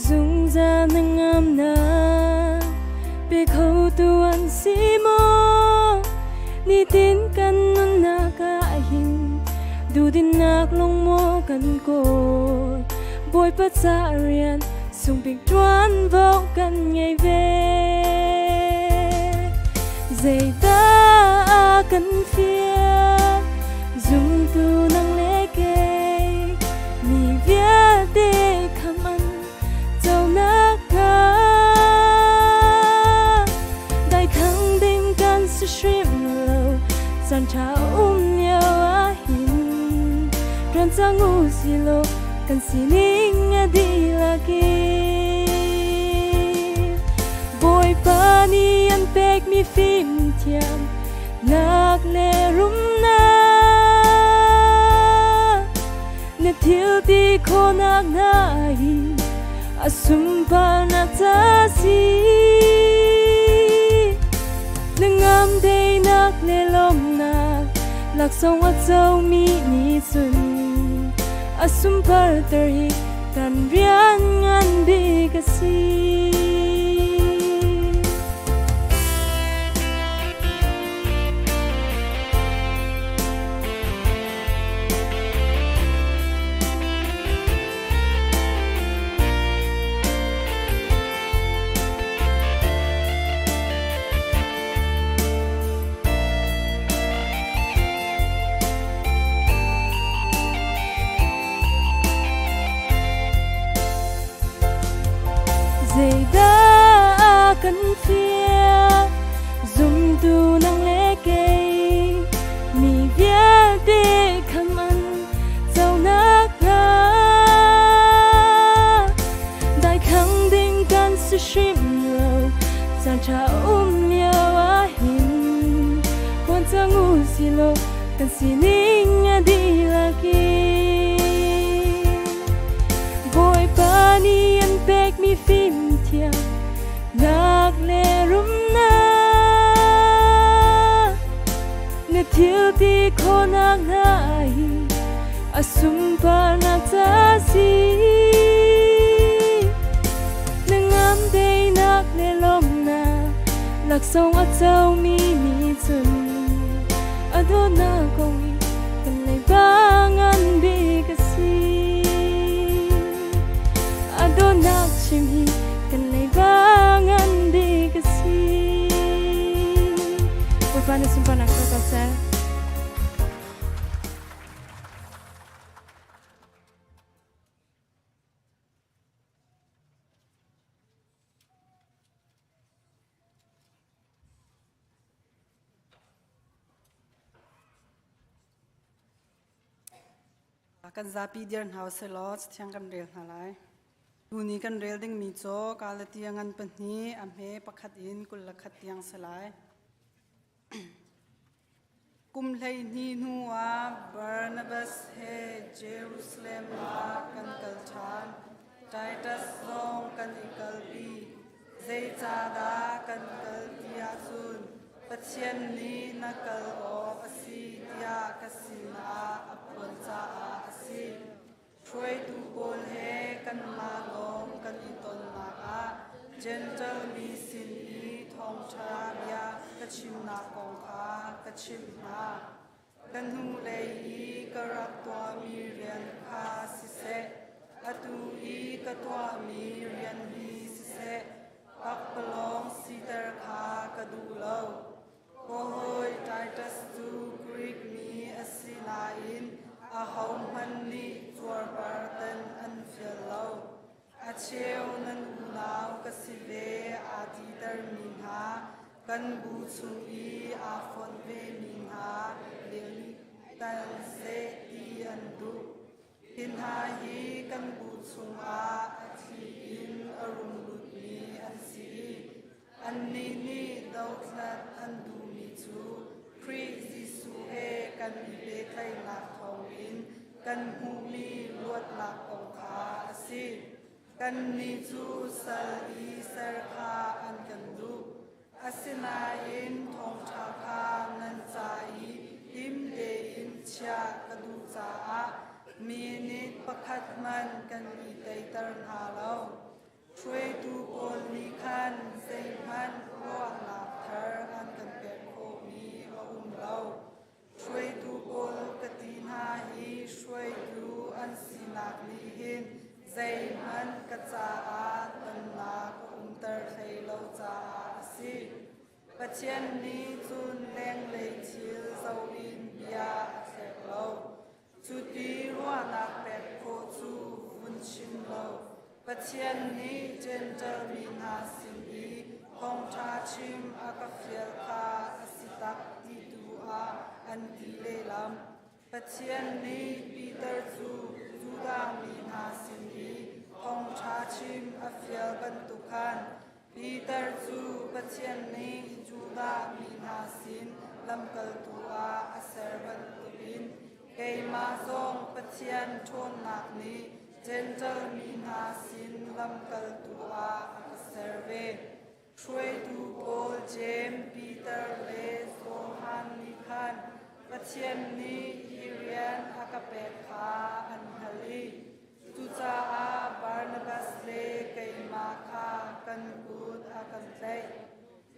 K: Zungzal na ngamnak pe khotu an si maw Nitin kan nunnak ah hin duhdinnak lawng maw kan kawl Bawipa ca rian sungbik ṭuanvo kan ngei ve. Zeidah kan fial zumtu nang le kei mi vialte kham an conak hnga daithang ding kan si hrim lo caan ṭha um lio ah hin ṭuan cang u si law kan sining a dihlak in Bawipa nih an pekmi fimthiam nak le rumnak na thil ti khawhnak hna hi a sunparnak ca si na ngam deinak le lawmnak laksawng a comi nih cun a sunparter hi kan rian ngan bik a si. Zeidah kan fial zumtu nang le kei mi vialte kham an conak hnga daikhang ding kan si hrim lo caan ṭha um lio ah hin huan cang u si law kan sining a dihlak in Bawipa nih an pekmi fimthiam nak le rumnak na thil ti khawhnak hna hi a sunparnak ca si na ngam deinak le lawmnak laksawng a comi nih cun a dawtnak kong i kan leiba ngan bik a si a dawtnak chim hi kan leiba ngan bik a si Bawipa na sunparnak tuah ko seh.
L: Kan zapi dir hna usih law Cathiang kan rel hna lai. Tuni kan rel dingmi cu Galatia ngan pahnih a hme pakhat in 21 tiang si lai. Kum 12 hnu ah Barnabas he Jerusalem ah kan kal ṭhan. Titus zong kan i kalpi. Zeicahdah kan kal ti ahcun Pathian nih na kal awk a si tiah ka sinah a phuan caah a si. Hruaitu pawl he kanmah lawng kan i tonnak ah Jentail mi sin i thawngṭha bia ka chimnak kong kha ka chimh hna. Ka hnulei i ka rak tuahmi rian kha siseh, atu i ka tuahmi rian hi siseh, pakpalawng siter kha ka duh lo. Ka hawi Titus cu Greek mi a si nain ahohmanh nih cuarpartan an fial lo. A cheu nan unau ka si ve aa titermi hna, kan bu chung i aa fonh vemi hna nih tal seh ti an duh. Hi hna hi kan bu chungah a thli in a rung lutmi an si i annih nih dothlat an duhmi cu Khrih Jesuh he kan i pehtlaihnak thawngin kan hmuhmi luatnak kong kha a si. Kannih cu sal i ser kha an kan duh. Asinain thawngṭha kha nan ca i him tein chiah ka duh caah minute pakhat hmanh kan i teiter hna lo. Hruaitu pawl nih khan zeihmanh ruahnak thar an kan pek khawhmi a um lo. Hruaitu pawl ka ti hna hi hruaitu an sinak nih hin zeihmanh ka caah tonnak a umter hlei lo caah a si. Pathian nih cun lenglei thil zoh in bia a thlek lo. Cuti ruahnak pek khawh cu vun chim lo. Pathian nih Jentail mi hna sin i thawngṭha chim a ka fial kha a si tak ti tu ah an ti lehlam. Pathian nih Peter cu Judah mi hna sin i thawngṭha chim a fial bantuk khan Peter cu Pathian nih Judah mi hna sin lamkaltu ah a ser bantukin keimah zong Pathian ṭhawnnak nih Jentail mi hna sin lamkaltu ah a ka ser ve. Hruaitu pawl Jeim, Peter le Johan nih khan Pathian nih hi rian a ka pek kha an hngalh i cucaah Barnabas le keimah kha kan kut a kan tlaih.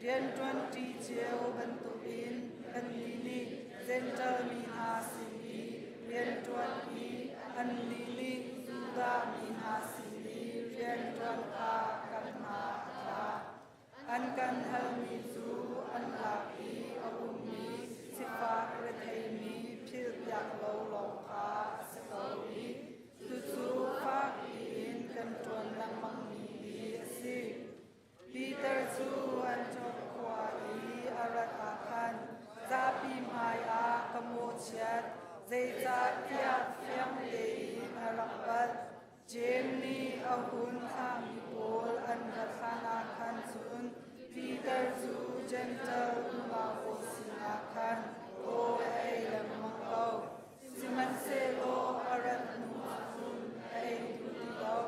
L: Rianṭuanṭi cio bantukin kannih nih Jentail mi hna sin i rianṭuan i annih nih Judah mi hna sin i rianṭuan kha kan hna a tla. An kan halmi cu an lak i a ummi sifak retheimi philhpiak lo lawng kha a si ko i cucu fak piin kan ṭuan lengmangmi hi a si. Peter cu Antioch khua i a rat ah khan zapi hmaiah ka mawhchiat, zeicahtiah fiang tein a rak palh. Jeim nih a hun thlahmi pawl an rat hlanah khan cun Peter cu Jentail unau pawl sinah khan rawl a ei lengmang ko. Sihmanhsehlaw a rat hnu ahcun a ei duh ti lo.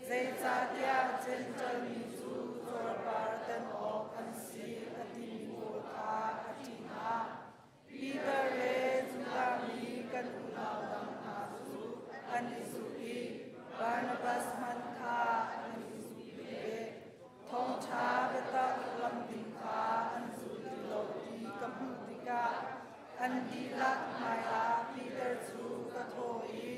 L: Zeicahtiah Jentail mi cu cuarpar tan awk an si a timi pawl kha a ṭih hna. Peter le Judah mi kan unau dang hna cu an i zuk i Barnabas hmanh kha an i zuk ve. Thawngṭha biatak lamding kha an zul ti lo ti ka hmuh tikah an dihlak hmaiah Peter cu ka thawh i,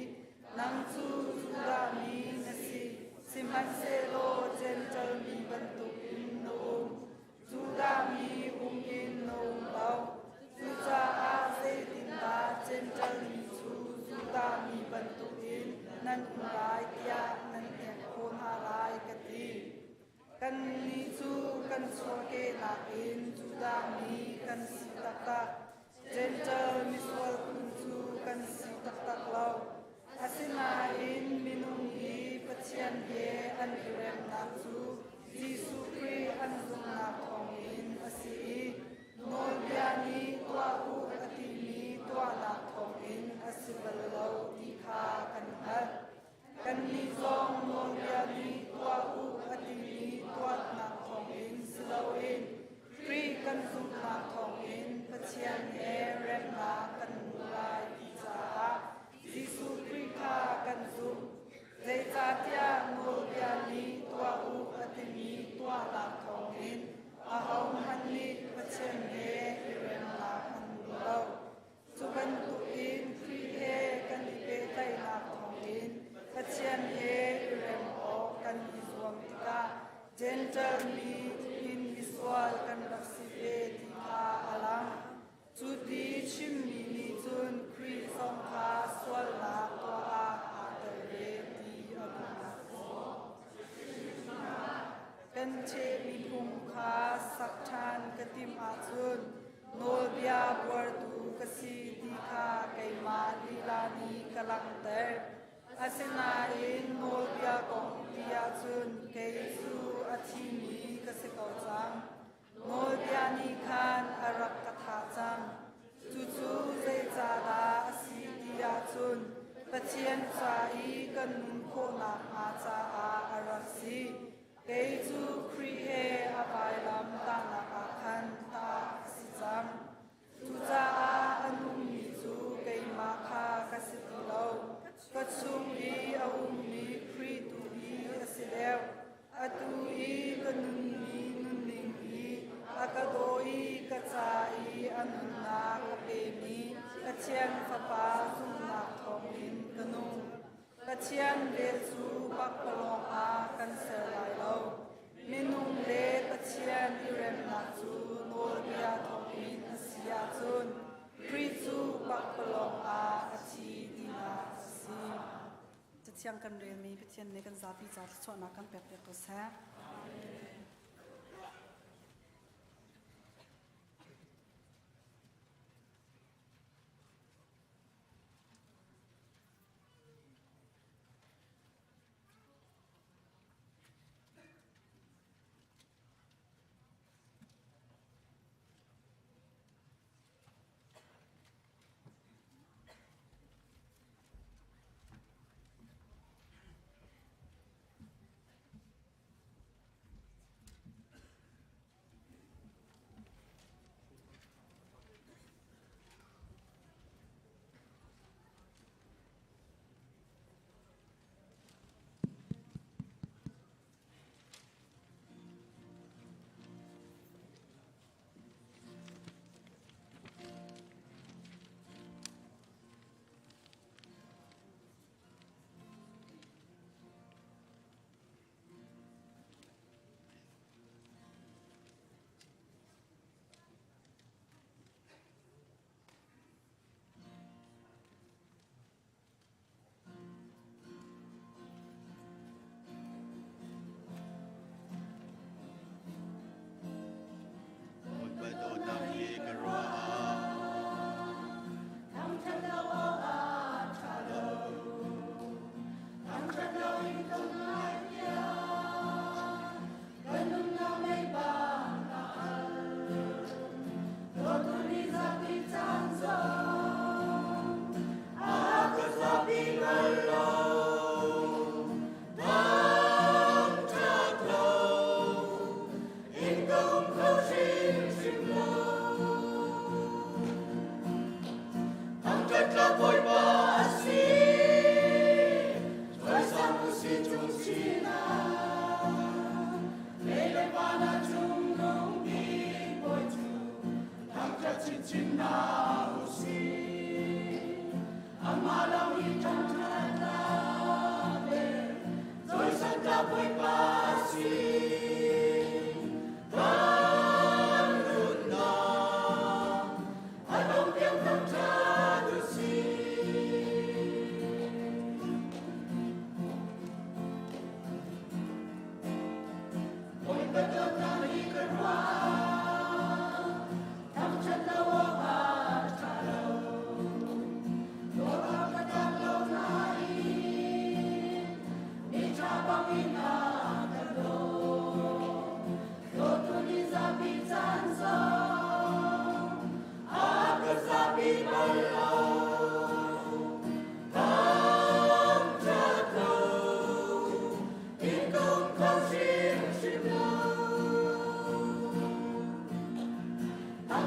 L: Nang cu Judah mi na si, sihmanhsehlaw Jentail mi bantukin na um. Judah mi um in na um lo. Cucaah zeitindah Jentail mi cu Judah mi bantukin nan um lai tiah nan hnek khawh hna lai, ka ti. Kannih cu kan chuahkehnak in Judah mi kan si taktak. Jentail misual phun. thawngin Pathian he remnak kan hmu lai ti caah Jesuh Khrih kha kan zumh. Zeicahtiah nawlbia nih tuah u a timi tuahnak thawngin ahohmanh nih Pathian he i remnak an hmu lo. Cu bantukin Khrih he kan i pehtlaihnak thawngin Pathian he i rem awk kan i zuam tikah Jentail mi in misual kan rak si ve ti kha a lang. Cu ti chimmi nih cun Khrih zong kha sualnak tuah ah aa tel ve ti a duhnak a si. Kan ṭhehmi phung kha sak ṭhan ka timh ahcun nawlbia buartu ka si ti kha keimah lila nih ka langhter. Asinain nawlbia kong ti ahcun kei cu a thimi ka si ko cang. Nawlbia nih khan a rak ka thah cang. Cucu zeicahdah a si ti ahcun Pathian ca i kan nun khawh nakhnga caah a rak si. Kei cu Khrih he a vailam tahnak ah khan tah ka si cang. Cucaah a nungmi cu keimah kha ka si ti lo. Ka chung i a ummi Khrih tu hi a si deuh. Atu i ka nunmi nunning hi a ka daw i ka ca i a nunnak a pemi Pathian Fapa zumhnak thawngin ka nung. Pathian vel cu pakpalawng ah kan ser lai lo. Minung le Pathian i remnak cu nawlbia thawngin a si ahcun Khrih cu pakpalawng ah a thi tinak a si.
M: Cathiang kan relmi Pathian nih kan zapi ca thluachuahnak kan pek piak ko seh.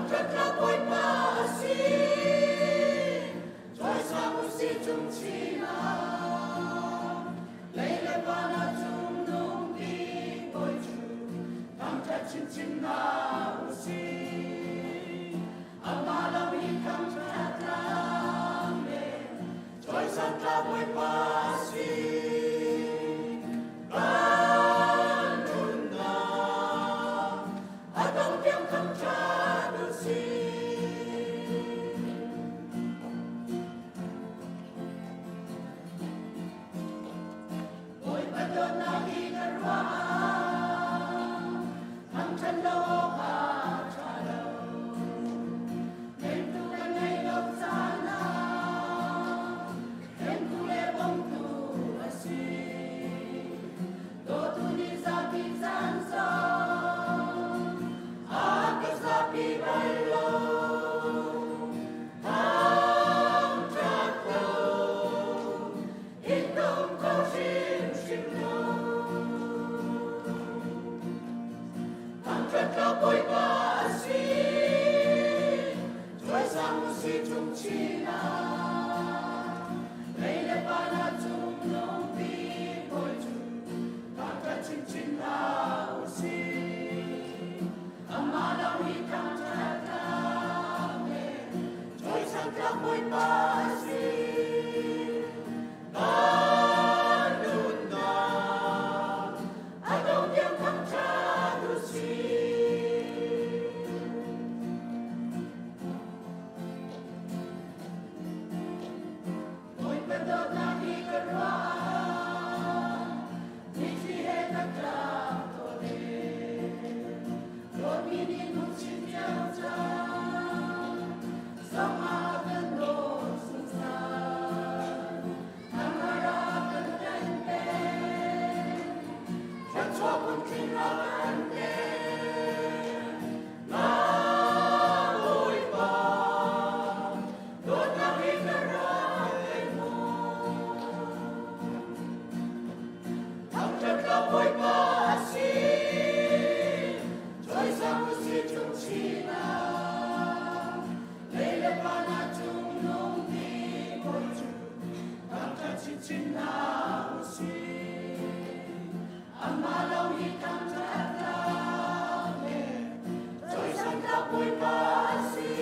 E: Thangṭhat tlak Bawipa a si. Cawisang usih cungchin ah. Lei le van ah cungnung bik Bawi cu thangṭhat chinchin hna usih. Amah lawng hi thangṭhat tlak le cawisan tlak Bawipa a si. Kan nunnak a dong tiang thangṭhat usih. Bawipa dawtnak hi ka ruah ah thangṭhat lo awk a ṭha lo. Hnemtu ka ngei lo caan ah hnemtu le bawmtu a si. Dawtu nih zapi caan zong a ka zapi bal lo. Thangṭhat lo in ka um kho hrimhrim lo. Thangṭhat tlak Bawipa a si, cawisang usih cungchin ah. Lei le van ah cungnung bik Bawi cu thangṭhat chinchin hna usih. Amah lawng hi thangṭhat tlak le cawisang tlak Bawipa a si. Kan nunnak a dong tiang thangṭhat usih. Bawipa dawtnak hi ka ruah ah mitthli he ka ṭap tawn e. Dawtmi nih lungchin cio cang, zong ah kan dawt zungzal. Nangmah ra kan kan pek, thluachuah phun ra kan pek. Na Bawipa, dawtnak hi ka rak kan hmu. Thangṭhat tlak Bawipa a si, cawisang usih cungchin ah. Lei le van ah cungnung bik Bawi cu thangṭhat chinchin hna usih. Amah lawng hi thangṭhat tlak le cawisan tlak Bawipa a si.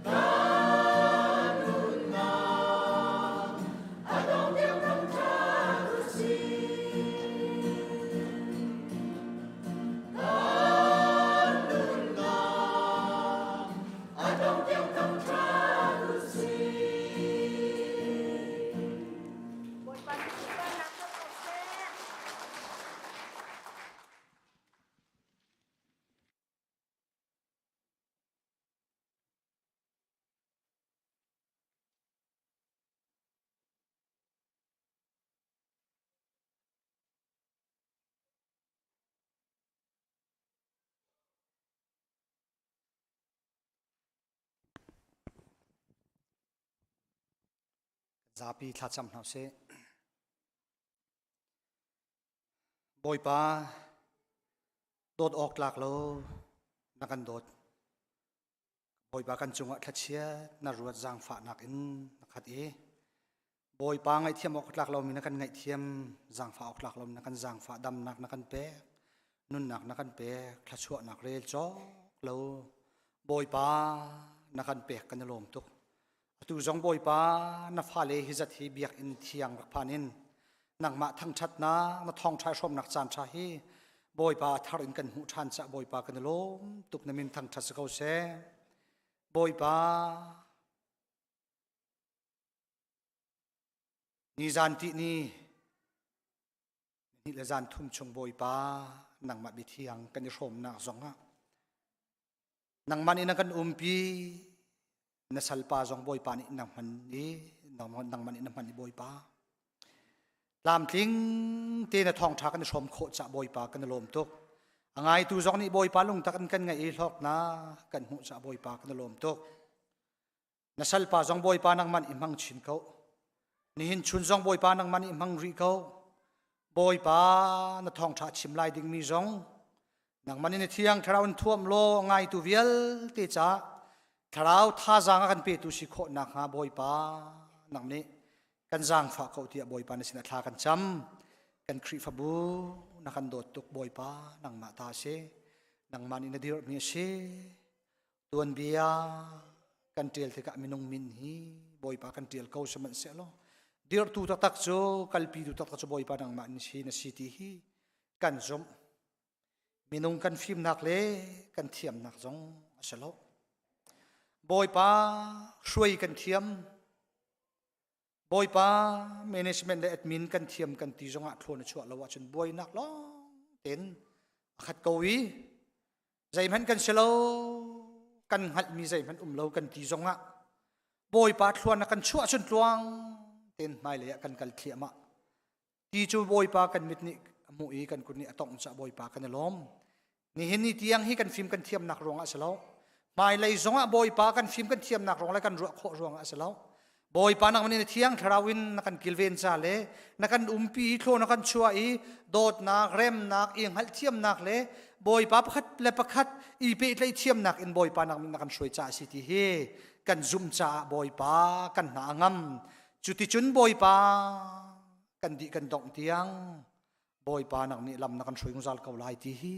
E: Kan nunnak a dong tiang thangṭhat usih. Kan nunnak a dong tiang thangṭhat usih.
C: Bawipa nih sunparnak co ko seh.
N: Zapi thlacam hna usih. Bawipa, dawt awk tlak lo na kan dawt. Bawipa kan cungah thlachiat na ruat zaangfahnak in na khat i Bawipa ngaihthiam awk tlak lomi na kan ngaihthiam zaangfah awk tlak lomi na kan zaangfah damnak na kan pek nunnak na kan pek thluachuahnak rel cawk lo Bawipa na kan pek kan i lawm tuk atu zong Bawipa na fale hi zat hi biakinn thiang rak phan in nangmah thangṭhatnak na thawngṭha hrawmnak caan ṭha hi Bawipa thar in kan hmuh ṭhan cah Bawipa kan i lawm tuk na min thangṭhat si ko seh Bawipa ni zan ti ni ni le zan thum chung Bawipa nangmah biathiang kan i hrawmnak zong ah nangmah nih na kan umpi na salpa zong Bawipa nih na hman i nangmah nih na hman i Bawipa tlamtling te na thawngṭha kan i hrawm khawh cah Bawipa kan i lawm tuk a ngaitu zong nih Bawipa lungtak in kan ngaih i hlawknak kan hmuh cah Bawipa kan i lawm tuk na salpa zong Bawipa nangmah nih hmang chin ko nihin chun zong Bawipa nangmah nih hmang rih ko Bawipa na thawngṭha chim lai dingmi zong. Nangman in thiang thlarau in thuam law ngaitu vialte ca thlarau thazaang a kan petu si khawh nakhnga Bawipa nang nih kan zaangfah ko tiah Bawipa na sinah thla kan cam. Kan Khrihfabu na kan dawt tuk Bawipa nangmah ta si. Nangmah nih na dirhmi a si. Tuanbia kan ṭial tikah minung min hi Bawipa kan ṭial ko sihmanhsehlaw dirhtu taktak cu kalpitu taktak cu Bawipa nangmah na si na si ti hi kan zumh. Minung kan fimnak le kan thiamnak zong a si lo. Bawipa hruai kan thiam. Bawipa management le admin kan thiam kan ti zongah thlawn a chuah lo ahcun buainak lawng tein a khat ko i zeihmanh kan si lo kan hngalhmi zeihmanh um lo kan ti zongah Bawipa thluan a kan chuah cun tluang tein hmailei ah kan kal thliahmah ti cu Bawipa kan mit nih a hmuh i kan kut nih a tongh caah Bawipa kan i lawm nihin ni tiang hi kan fim kan thiamnak ruangah a si lo hmailei zongah Bawipa kan fim kan thiamnak ruang le kan ruah khawh ruangah a si lo Bawipa nang nih na thiang thlarau in na kan kilven ca le na kan umpi i thlaw na kan chuah i dawtnak remnak i hngalhthiamnak le Bawipa pakhat le pakhat i pehtlaih thiamnak in Bawipa nang nih na kan hruai caah a si ti hi kan zumh caah Bawipa kan hna a ngam cuticun Bawipa kan dih kan dongh tiang Bawipa nang nih lam na kan hruai zungzal ko lai ti hi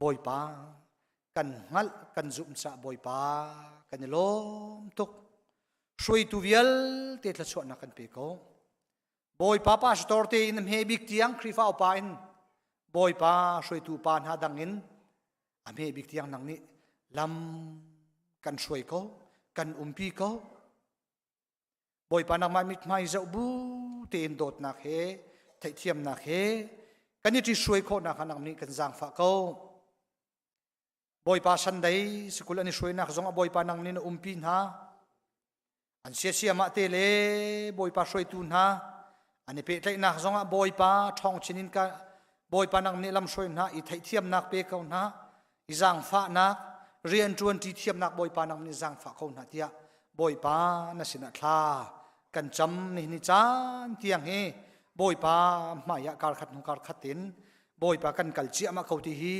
N: Bawipa kan hngalh kan zumh caah Bawipa kan i lawm tuk hruaitu vialte thluachuahnak kan pe ko Bawipa pastor te in hme bik tiang Khrihfa upa in Bawipa hruaitu pa hna dang in a hme bik tiang nang nih lam kan hruai ko kan umpi ko Bawipa nangmah mithmai zoh bu tein dawtnak he theihthiamnak he kan i ṭi hruai khawhnak ah nang nih kan zaangfah ko Bawipa Sunday sikul an i hruainak zong ah Bawipa nang nih na umpi hna. An siasia mah te le Bawipa hruaitu hna an i pehtlaihnak zong ah Bawipa ṭhawng chin in ka Bawipa nang nih lam hruai hna i theihthiamnak pe ko hna i zaangfahnak rianṭuan ṭi thiamnak Bawipa nang nih zaangfah ko hna tiah Bawipa na sinah thla kan cam ni ni caan tiang hi Bawipa hmai ah kar khat hnu kar khat in Bawipa kan kal ciahmah ko ti hi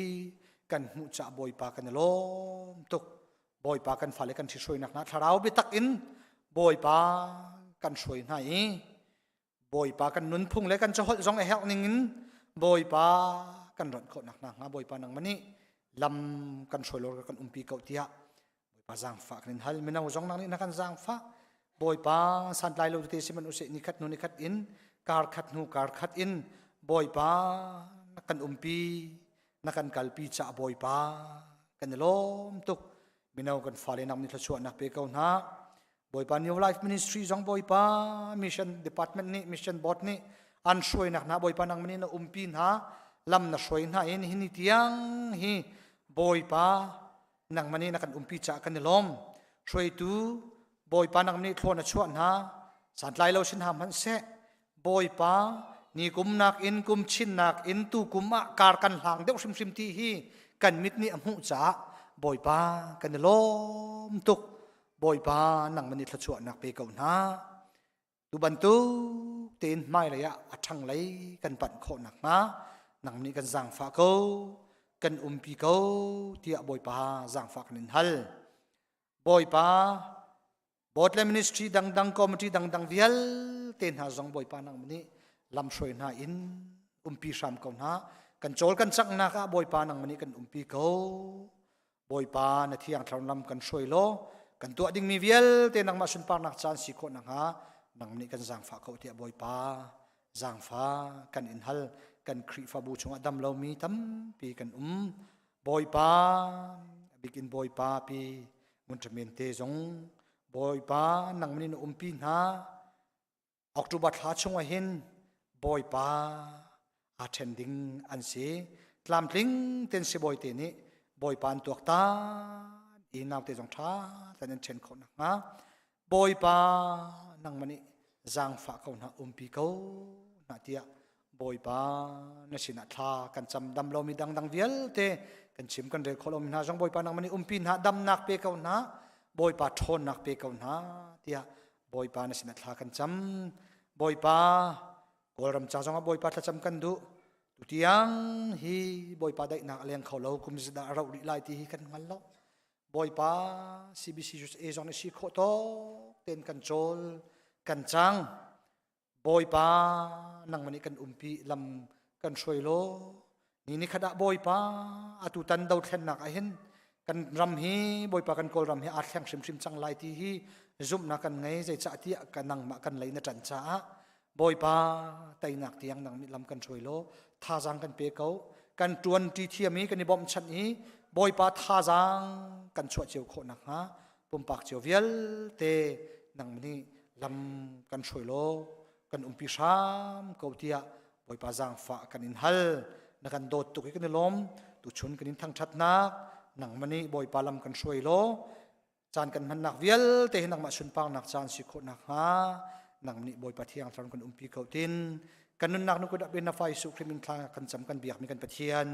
N: kan hmuh cah Bawipa kan i lawm tuk. Bawipa kan fale kan ṭhihruainak hna thlarau biatak in Bawipa kan hruai hna i Bawipa kan nunphung le kan caholh zong a herh ning in Bawipa kan rawnh khawhnak hna hnga Bawipa nangmah nih lam kan hruai law kan umpi ko tiah Bawipa zaangfah kan in hal mino zong nang nih na kan zaangfah Bawipa santlai lo tete si man usih ni khat hnu ni khat in kar khat hnu kar khat in Bawipa na kan umpi na kan kalpi ca Bawipa kan i lawm tuk mino kan fale nang nih thluachuahnak pe ko hna Bawipa New Life Ministry zong Bawipa Mission Department nih Mission Board nih an hruainak hna Bawipa nang nih na umpi hna lam na hruai hna in hi ni tiang hi Bawipa nangmah nih na kan umpi caah kan i lawm hruaitu bawipa nang nih thlawn a chuah hna santlai lo sin hna hmanh seh bawipa ni kum nak in kum chin nak in tu kum ah kar kan hlang deuh hrimhrim ti hi kan mit nih a hmuh caah bawipa kan i lawm tuk bawipa nangmah nih thluachuahnak pe ko hna Tu bantuk tein hmailei ah a ṭhanglei kan panh khawh nakhnga nang nih kan zaangfah ko, kan umpi ko tiah Bawipa zaangfah kan in hal. Bawipa, Board le ministry dangdang, committee dangdang vialte hna zong Bawipa nang nih lamhruai hna in umpi hram ko hna. Kan cawl kan canghnak ah Bawipa nang nih kan umpi ko. Bawipa na thiang thlarau lam kan hruai law kan tuah dingmi vialte nangmah sunparnak caan si khawh nakhnga nang nih kan zaangfah ko tiah Bawipa zaangfah kan in hal kan Khrihfabu chungah dam lomi tampi kan um Bawipa bikin Bawipa pi ngun te zong Bawipa nang nih na umpi hna October thla chungah hin Bawipa aa ṭhen ding an si. Tlamtling ten sibawi te nih Bawipa an tuaktan i naute zong ṭha ten an ṭhen khawh nakhnga Bawipa nangmah nih zaangfah ko hna umpi ko hna tiah Bawipa na sinah thla kan cam dam lomi dangdang vialte kan chim kan rel khawh lomi hna zong Bawipa nangmah nih umpi hna damnak pe ko hna Bawipa ṭhawnnak pe ko hna tiah Bawipa na sinah thla kan cam. Bawipa, Kawlram ca zongah Bawipa thlacam kan duh. Tutiang hi Bawipa daihnak a leng kho lo kum dah a rauh rih lai ti hi kan hngal lo. Bawipa CBC USA zong nih si khawh tawk tein kan cawl kan cang. Bawipa nangmah nih kan umpi lam kan hruai law ni ni khat ah Bawipa atu tan dothlennak ah hin kan ram hi Bawipa kan Kawlram hi aa thleng hrimhrim cang lai ti hi zumhnak kan ngei zeicah tiah ka nangmah kan lei na ṭan caah Bawipa teinak tiang nang nih lam kan hruai law thazaang kan pe ko kan ṭuan ṭi thiam i kan i bawmhchanh i Bawipa thazaang kan chuah cio khawh nakhnga pumpak cio vialte nang nih lam kan hruai law kan umpi hram ko tiah Bawipa zaangfah kan in hal na kan dawt tuk i kan i lawm tuchun kan in thangṭhatnak nangmah nih Bawipa lam kan hruai law caan kan hmannak vialte hi nangmah sunparnak caan si khawh nakhnga nang nih Bawipa thiang thlarau kan umpi ko tin kan nunnak nu kut ah na fa Jesuh Khrih min thla kan cam kan biakmi kan Pathian.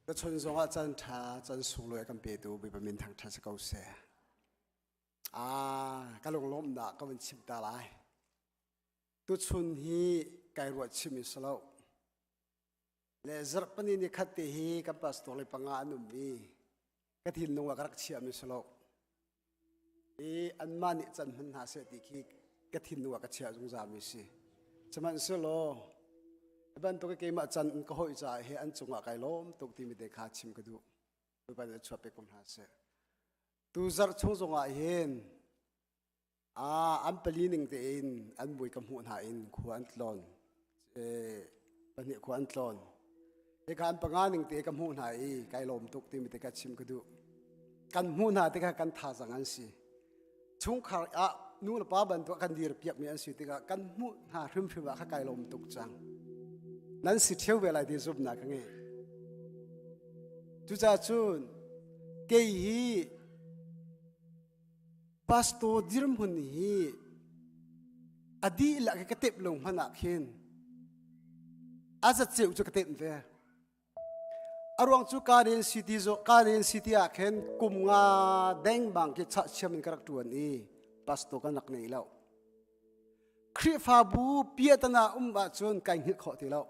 O: Na chun zongah caan ṭha, caan sunglawi a kan petu Bawipa min thangṭhat si ko seh. Ah, ka lunglawmhnak ka vun chimh ta lai. Tuchun hi kai ruah chim i si lo. Le zarhpani ni khat te hi kan pastor le panga an um i ka thinlung ah ka rak chiahmi si lo. I anmah nih can hman hna seh ti khi ka thinlung ah ka chiah zungzalmi si. Sihmanhsehlaw hi bantuk i keimah can in ka hawi caah hi an cungah kai lawm tuk timi te kha chim ka duh. Bawipa nih chuah pe ko hna seh. Tu zarh chung zongah hin an pali ning tein an mui ka hmuh hna in khua an tlawn. Pahnih khua an tlawn. Hika an panga ning te ka hmuh hna i kai lawm tuk timi te ka chim ka duh. Kan hmuh hna tikah kan thazang an si. Chungkhar ah nu le pa bantuk kan dir piakmi an si tikah kan hmuh hna hrimhrim ah kha kai lawm tuk cang. Nan si ṭheo ve lai ti zumhnak ka ngei. Cucaah cun kei hi pastor dirhmun hi a dihlak ka tep lo hmanh ah khin a zatceu cu ka temh ve. A ruang cu Karen City zo Karen City ah khin kum nga dengmang khi chah chiam in ka rak ṭuan i pastor kan rak nei lo. Khrihfabu piatana um ahcun kai hngilh khawh ti lo.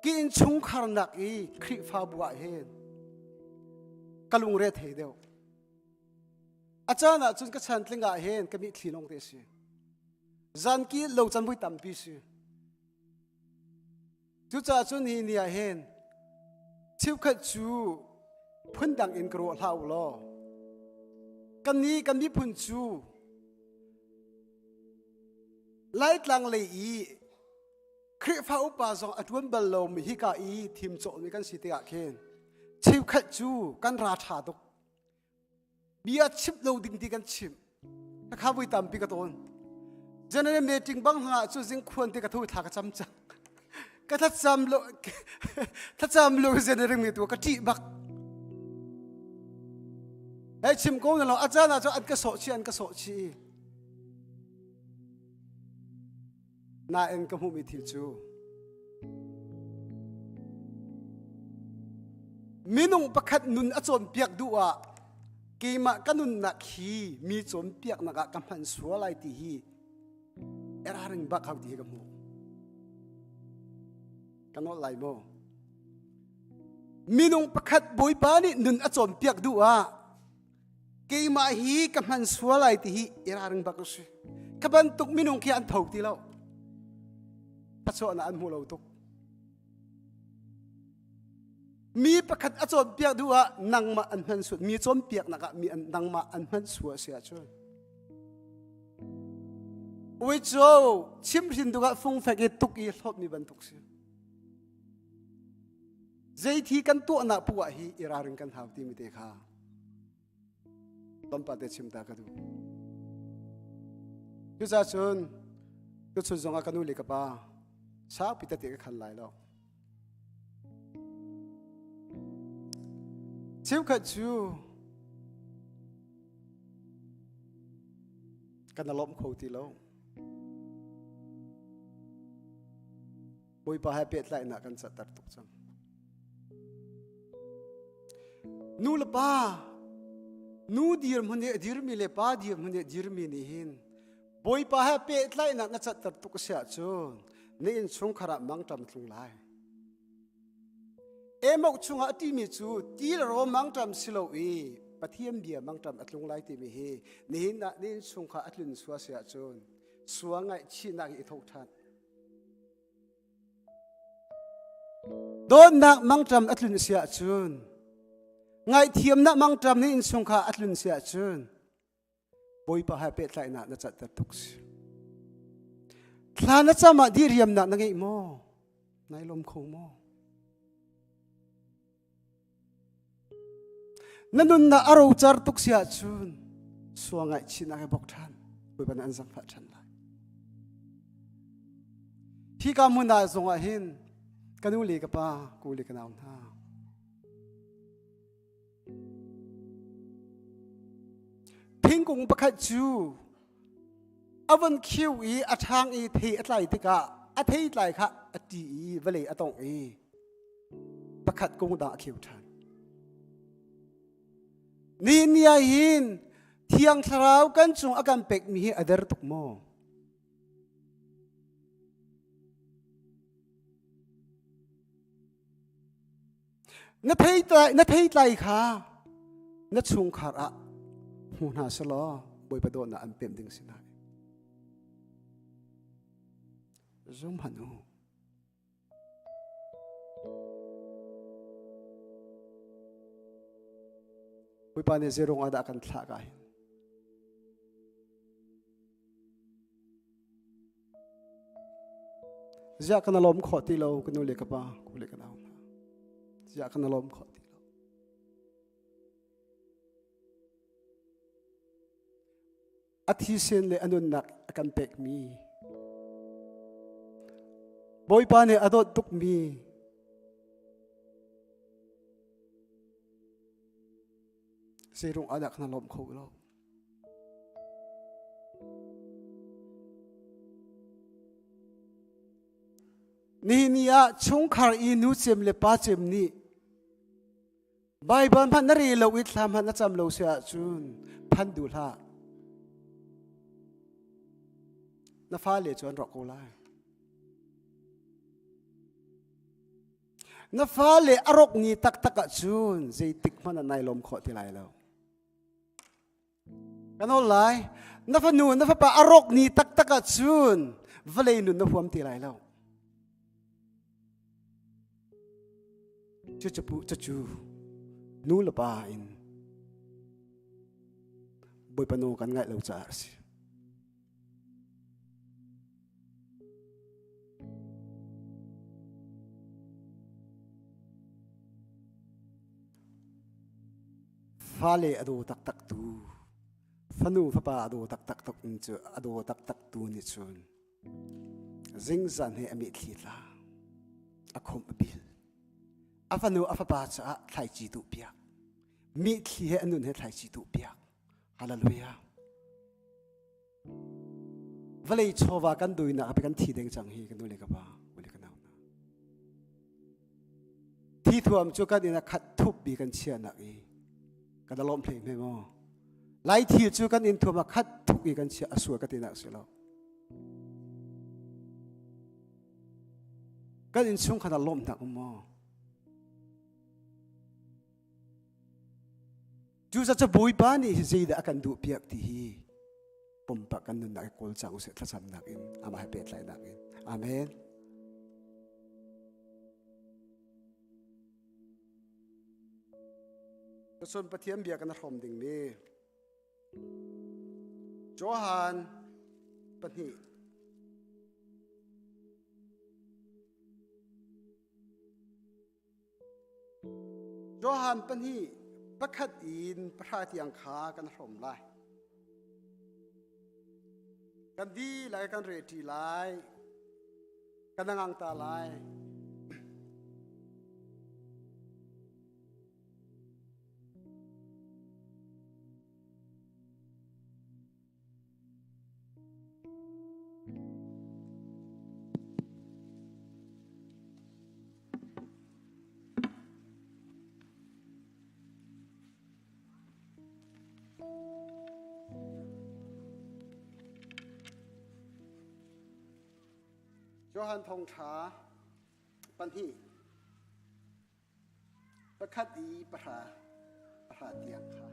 O: Ki innchungkhar nak i Khrihfabu ah hin ka lungre thei deuh. A caan ahcun ka chantling ah hin ka mitthli lawng te si. Zan ki lo can vui tampi si. Cucaah cun hi ni ah hin cheukhat cu phundang in ka ruah hlah u law kannih kan miphun cu Laitlang lei i Khrihfa upa zong a ṭuan bal lomi hika i thim cawhmi kan si tikah khin cheukhat cu kan ra ṭha tuk. Bia chimh lo ding ti kan chimh. Khakha vui tampi ka tawn. General meeting bang hna cu zing khuan te ka tho thla ka cam cang. Ka thlacam lo thlacam lo general mi tu ka ṭih bak. Hei chim ko na lo a caan ah cu an ka sawh chi an ka sawh chi. Nain ka hmuhmi thil cu minung pakhat nun a cawnpiak duh ah keimah ka nunnak hi mi cawnpiaknak ah ka hman sual lai ti hi eraring bak hau ti hi ka hmuh. Ka nolh lai maw? Minung pakhat Bawipa nih nun a cawnpiak duh ah keimah hi ka hman sual lai ti hi i ralring bak si. Ka bantuk minung khi an tho ti lo. Pachuahnak an hmu lo tuk. Mi pakhat a cawnpiak duh ah nangmah an hman sual mi cawnpiaknak ah mi an nangmah an hman sual si ahcun uico chimhrin duh ah fungfek i tuk i hlawtmi bantuk si. Zeithi kan tuahnak puah hi i ralring kan hau timi te kha tlawmpal te chim ta ka duh. Cucaah cun tuchun zongah ka nu le ka pa saupi tete ka khan lai lo. Cheukhat cu kan lawm kho ti lo. Bawipa he pehtlaihnak kan catter tuk cang. Nu le pa nu dirhmun i a dirmi le pa dirhmun i a dirmi nih hin Bawipa he pehtlaihnak na catter tuk a si ahcun na innchungkhar ah mangṭam tlung lai. Emok chungah a timi cu ti le rawl mangṭam si lo i Pathian bia mangṭam a tlung lai timi hi nihin ah na innchungkhar a tlun sua si ahcun sua ngaihchihnak i thawk ṭhan. Dawtnak mangṭam a tlun si ahcun ngaihthiamnak mangṭam nih innchungkhar a tlun si ahcun Bawipa he pehtlaihnak na catter tuk si. Thla na cam ah diriamnak na ngeih maw? Nai lawm kho maw? Na nunnak a rocar tuk si ahcun sua ngaihchihnak he bok ṭhan. Bawipa nih an zangfah ṭhan lai. Hika hmun ah zongah hin ka nu le ka pa, ku le ka nau hna. Thingkung pakhat cu a von khiu i a ṭhang i thei a tlai tikah a thei tlai kha a ṭi i vawlei a tongh i Pakhat kung dang a kheu ṭhan. Ni ni ah hin Thiang Thlarau kan cung a kan pekmi hi a der tuk maw? Na theitlai, na theitlai kha na chungkhar ah hmu hna selaw Bawipa dawtnak an pemh ding si lai. Zum hmanh u. Bawipa nih zeirung ah dah kan thlah ka hin? Ziah kan lawm khawh ti lo ka nu le ka pa ku le ka nau hna. Ziah kan lawm khawh ti lo. A thisen le a nunnak a kan pekmi Bawipa nih a dawt tukmi zeirung ah dah kan lawm kho lo. Nihin ni ah chungkhar i nu cem le pa cem nih Baibal hmanh na rel lo i thla hmanh na cam lo si ahcun phan duh hlah. Na fale cu an rawk ko lai. Na fale a rawk ni taktak ahcun zeitik hmanh ah nai lawm khawh ti lai lo. Ka nawl lai. Na fanu, na fapa a rawk ni taktak ahcun vawlei nun na huam ti lai lo. Cucu cucu nu le pa in Bawipa nawl kan ngaih lo caah a si. Fale a daw taktak tu, fanu fapa a daw taktak tuk cu a daw taktak tu nih cun zingzan he a mitthli tla, a khumh a bil. A fanu a fapa caah thlaici tuh piak. Mitthli he a nun he thlaici tuh piak. Hallelujah. Vawlei chawva kan duinak kan thi deng cang hi kan nu le ka pa u le ka nau hna. Thi thuam cu kan inn a khat thup bi kan chiahnak i kan lawm hlei hme maw. Lai thil cu kan inn thuam a khat thuk i kan chiah a sual ka tinak si lo. Kan inn chung khan a lawmhnak um maw? Cucaah cu Bawipa nih zeidah a kan duh piak ti hi pumpak kan nunnak i kawl cang usih thlacamnak in amah he pehtlaihnak in. Amen. Cun Pathian bia kan hrawm dingmi Johan pahnih Johan pahnih pakhat in pahra tiang kha kan hrawm lai. Kan di lai, kan re ṭi lai, kan ngang ta lai. Johan thawngṭha pahnih pakhat i pahra pahra tiang kha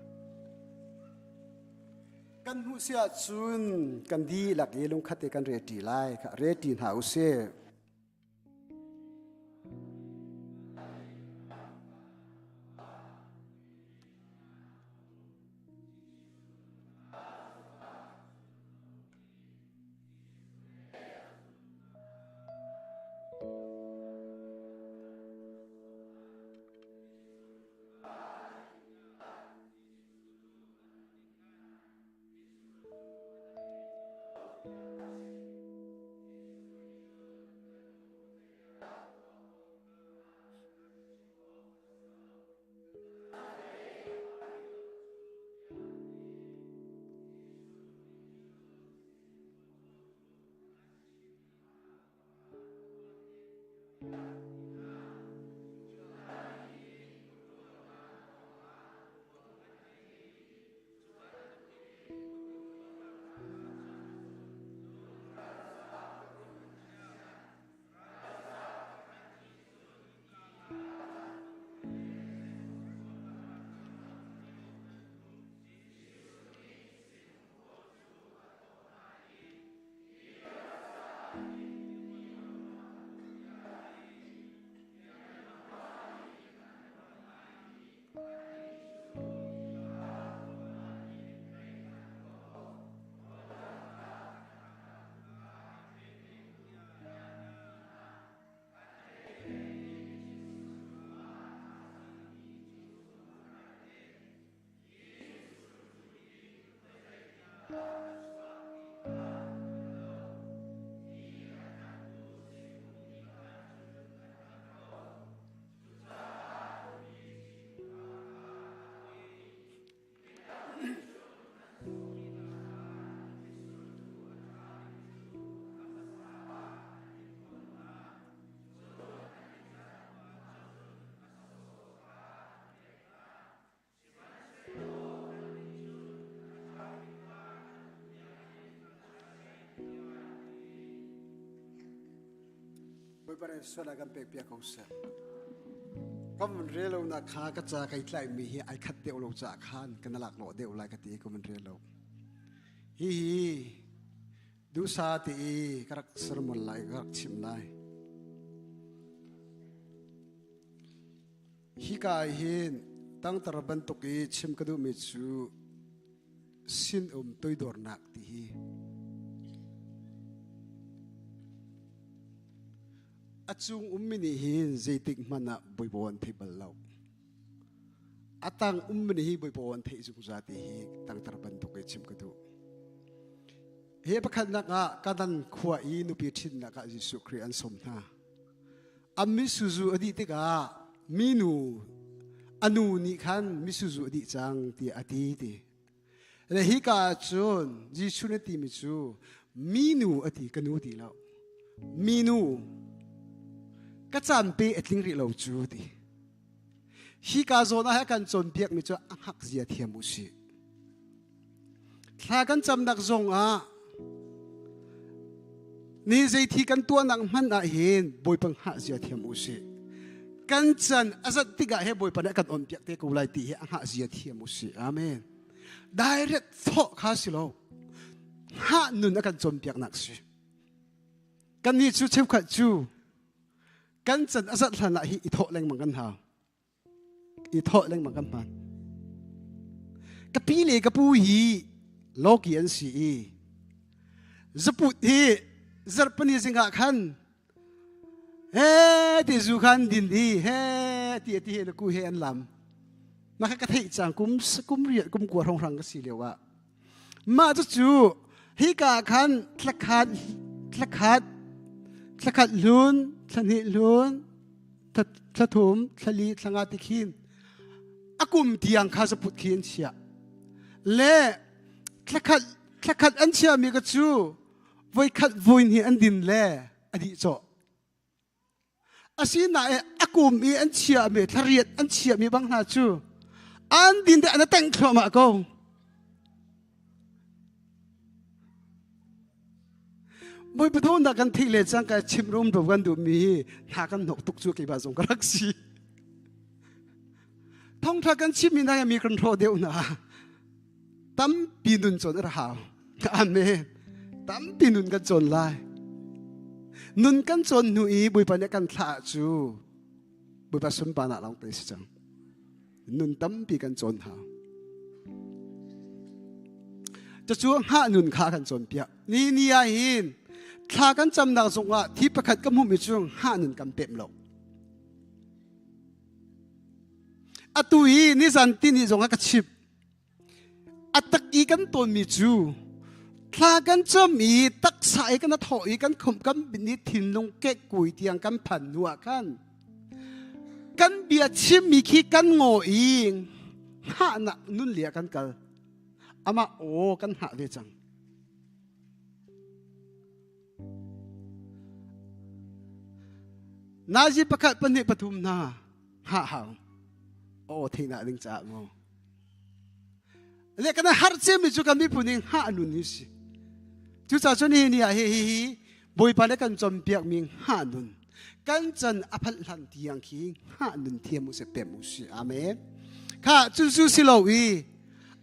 O: kan hmuh si ahcun kan dihlak i lungkhat te kan reti lai kha reti hna usih. Bawipa nih sual a kan pek piak ko seh. Kan vun rel lo nak kha ka ca kai tlaih mi hi ai khat deuh lo caah khan kan lak lawh deuh lai ka ti ka vun rel lo. Hi hi duhsa ti i ka rak sermon lai ka rak chim lai. Hika ah hin tangtar bantuk i chim ka duhmi cu sinum toidornak ti hi. A cung ummi nih hin zeitik hmanh ah Bawipa an thei bal lo. A tang ummi nih hi Bawipa an theih zungzal ti hi tangtar bantuk i chim ka duh. Hi pakhatnak ah Kanan khua i nupi ṭhitnak ah Jesuh Khrih an sawm hna. An misuzu a dih tikah minu a nu nih khan misuzu a dih cang tiah a ti ti. Le hika ah cun Jesuh nih timi cu minu a ti ka nu ti lo. Minu ka caan pe a tling rih lo cu ti. Hika zawn ah kan cawnpiakmi cu a hngak zia thiam u sih. Thla kan camnak zong ah ni zeithi kan tuahnak hmanh ah hin Bawipa hngah zia thiam u sih. Kan can a zat tikah he Bawipa nih a kan on piak te ko lai ti hi a hngah zia thiam u sih. Amen. Direct thawh kha si lo. Hngah nun a kan cawnpiaknak si. Kannih cu cheukhat cu kan can a zat hlan ah hi i thawh lengmang kan hau. I thawh lengmang kan hman. Ka pi le ka pu hi loki an si i zaput hi zarhpani zingah khan he ti zu khan din i he ti ti he le ku he an lam. Mah kha ka theih cang kum kum riat kum kua hrawng hrang ka si lio ah. Mah cucu hika khan thlakhat thlakhat thlakhat hlun thlahnih hlun thlathum thlali thlanga ti khin a kum tiang kha zaput khi an chiah le thlakhat thlakhat an chiahmi ka cu voikhat voin hi an din le a dih cawh asinain a kum i an chiahmi thlariat an chiahmi bang hna cu an din te an tengh thluahmah ko Bawipa thawnnak kan theih le cangka chim rum do kan duhmi hi hna kan hnok tuk cu keimah zong ka rak si. Thawngtha kan chimmi hna mi kan hrawh deuh hna. Tampi nun cawn a hau. Amen. Tampi nun kan cawn lai. Nun kan cawn hnu i Bawipa nih kan thlah cu Bawipa sunparnak lawng te si cang. Nun tampi kan cawn hau. Cucu hngah nun kha kan cawnpiak. Ni ni ah hin thla kan camnak zongah thi pakhat ka hmuhmi cu hngah nun kan pem lo. Atu hi nizan tini zongah ka chip. A tak i kan tawnmi cu thla kan cam i taksa i kan thawh i kan khumh kan bin i thinlung kekkui tiang kan phan hnu ah khan kan bia chimmi khi kan ngaw i hngahnak nun lia kan kal amah aw kan hngah ve cang nazi pakhat pahnih pathum hna hngah hau aw theihnak ding caah maw le kan har cemmi cu kan miphun hi hngah nun hi si cucaah cun hi ni ah hi hi hi Bawipa le kan cawnpiakmi hngah nun kan can a phanh hlan tiang khi hngah nun thiam u sih pem u sih amen kha cu cu si lo i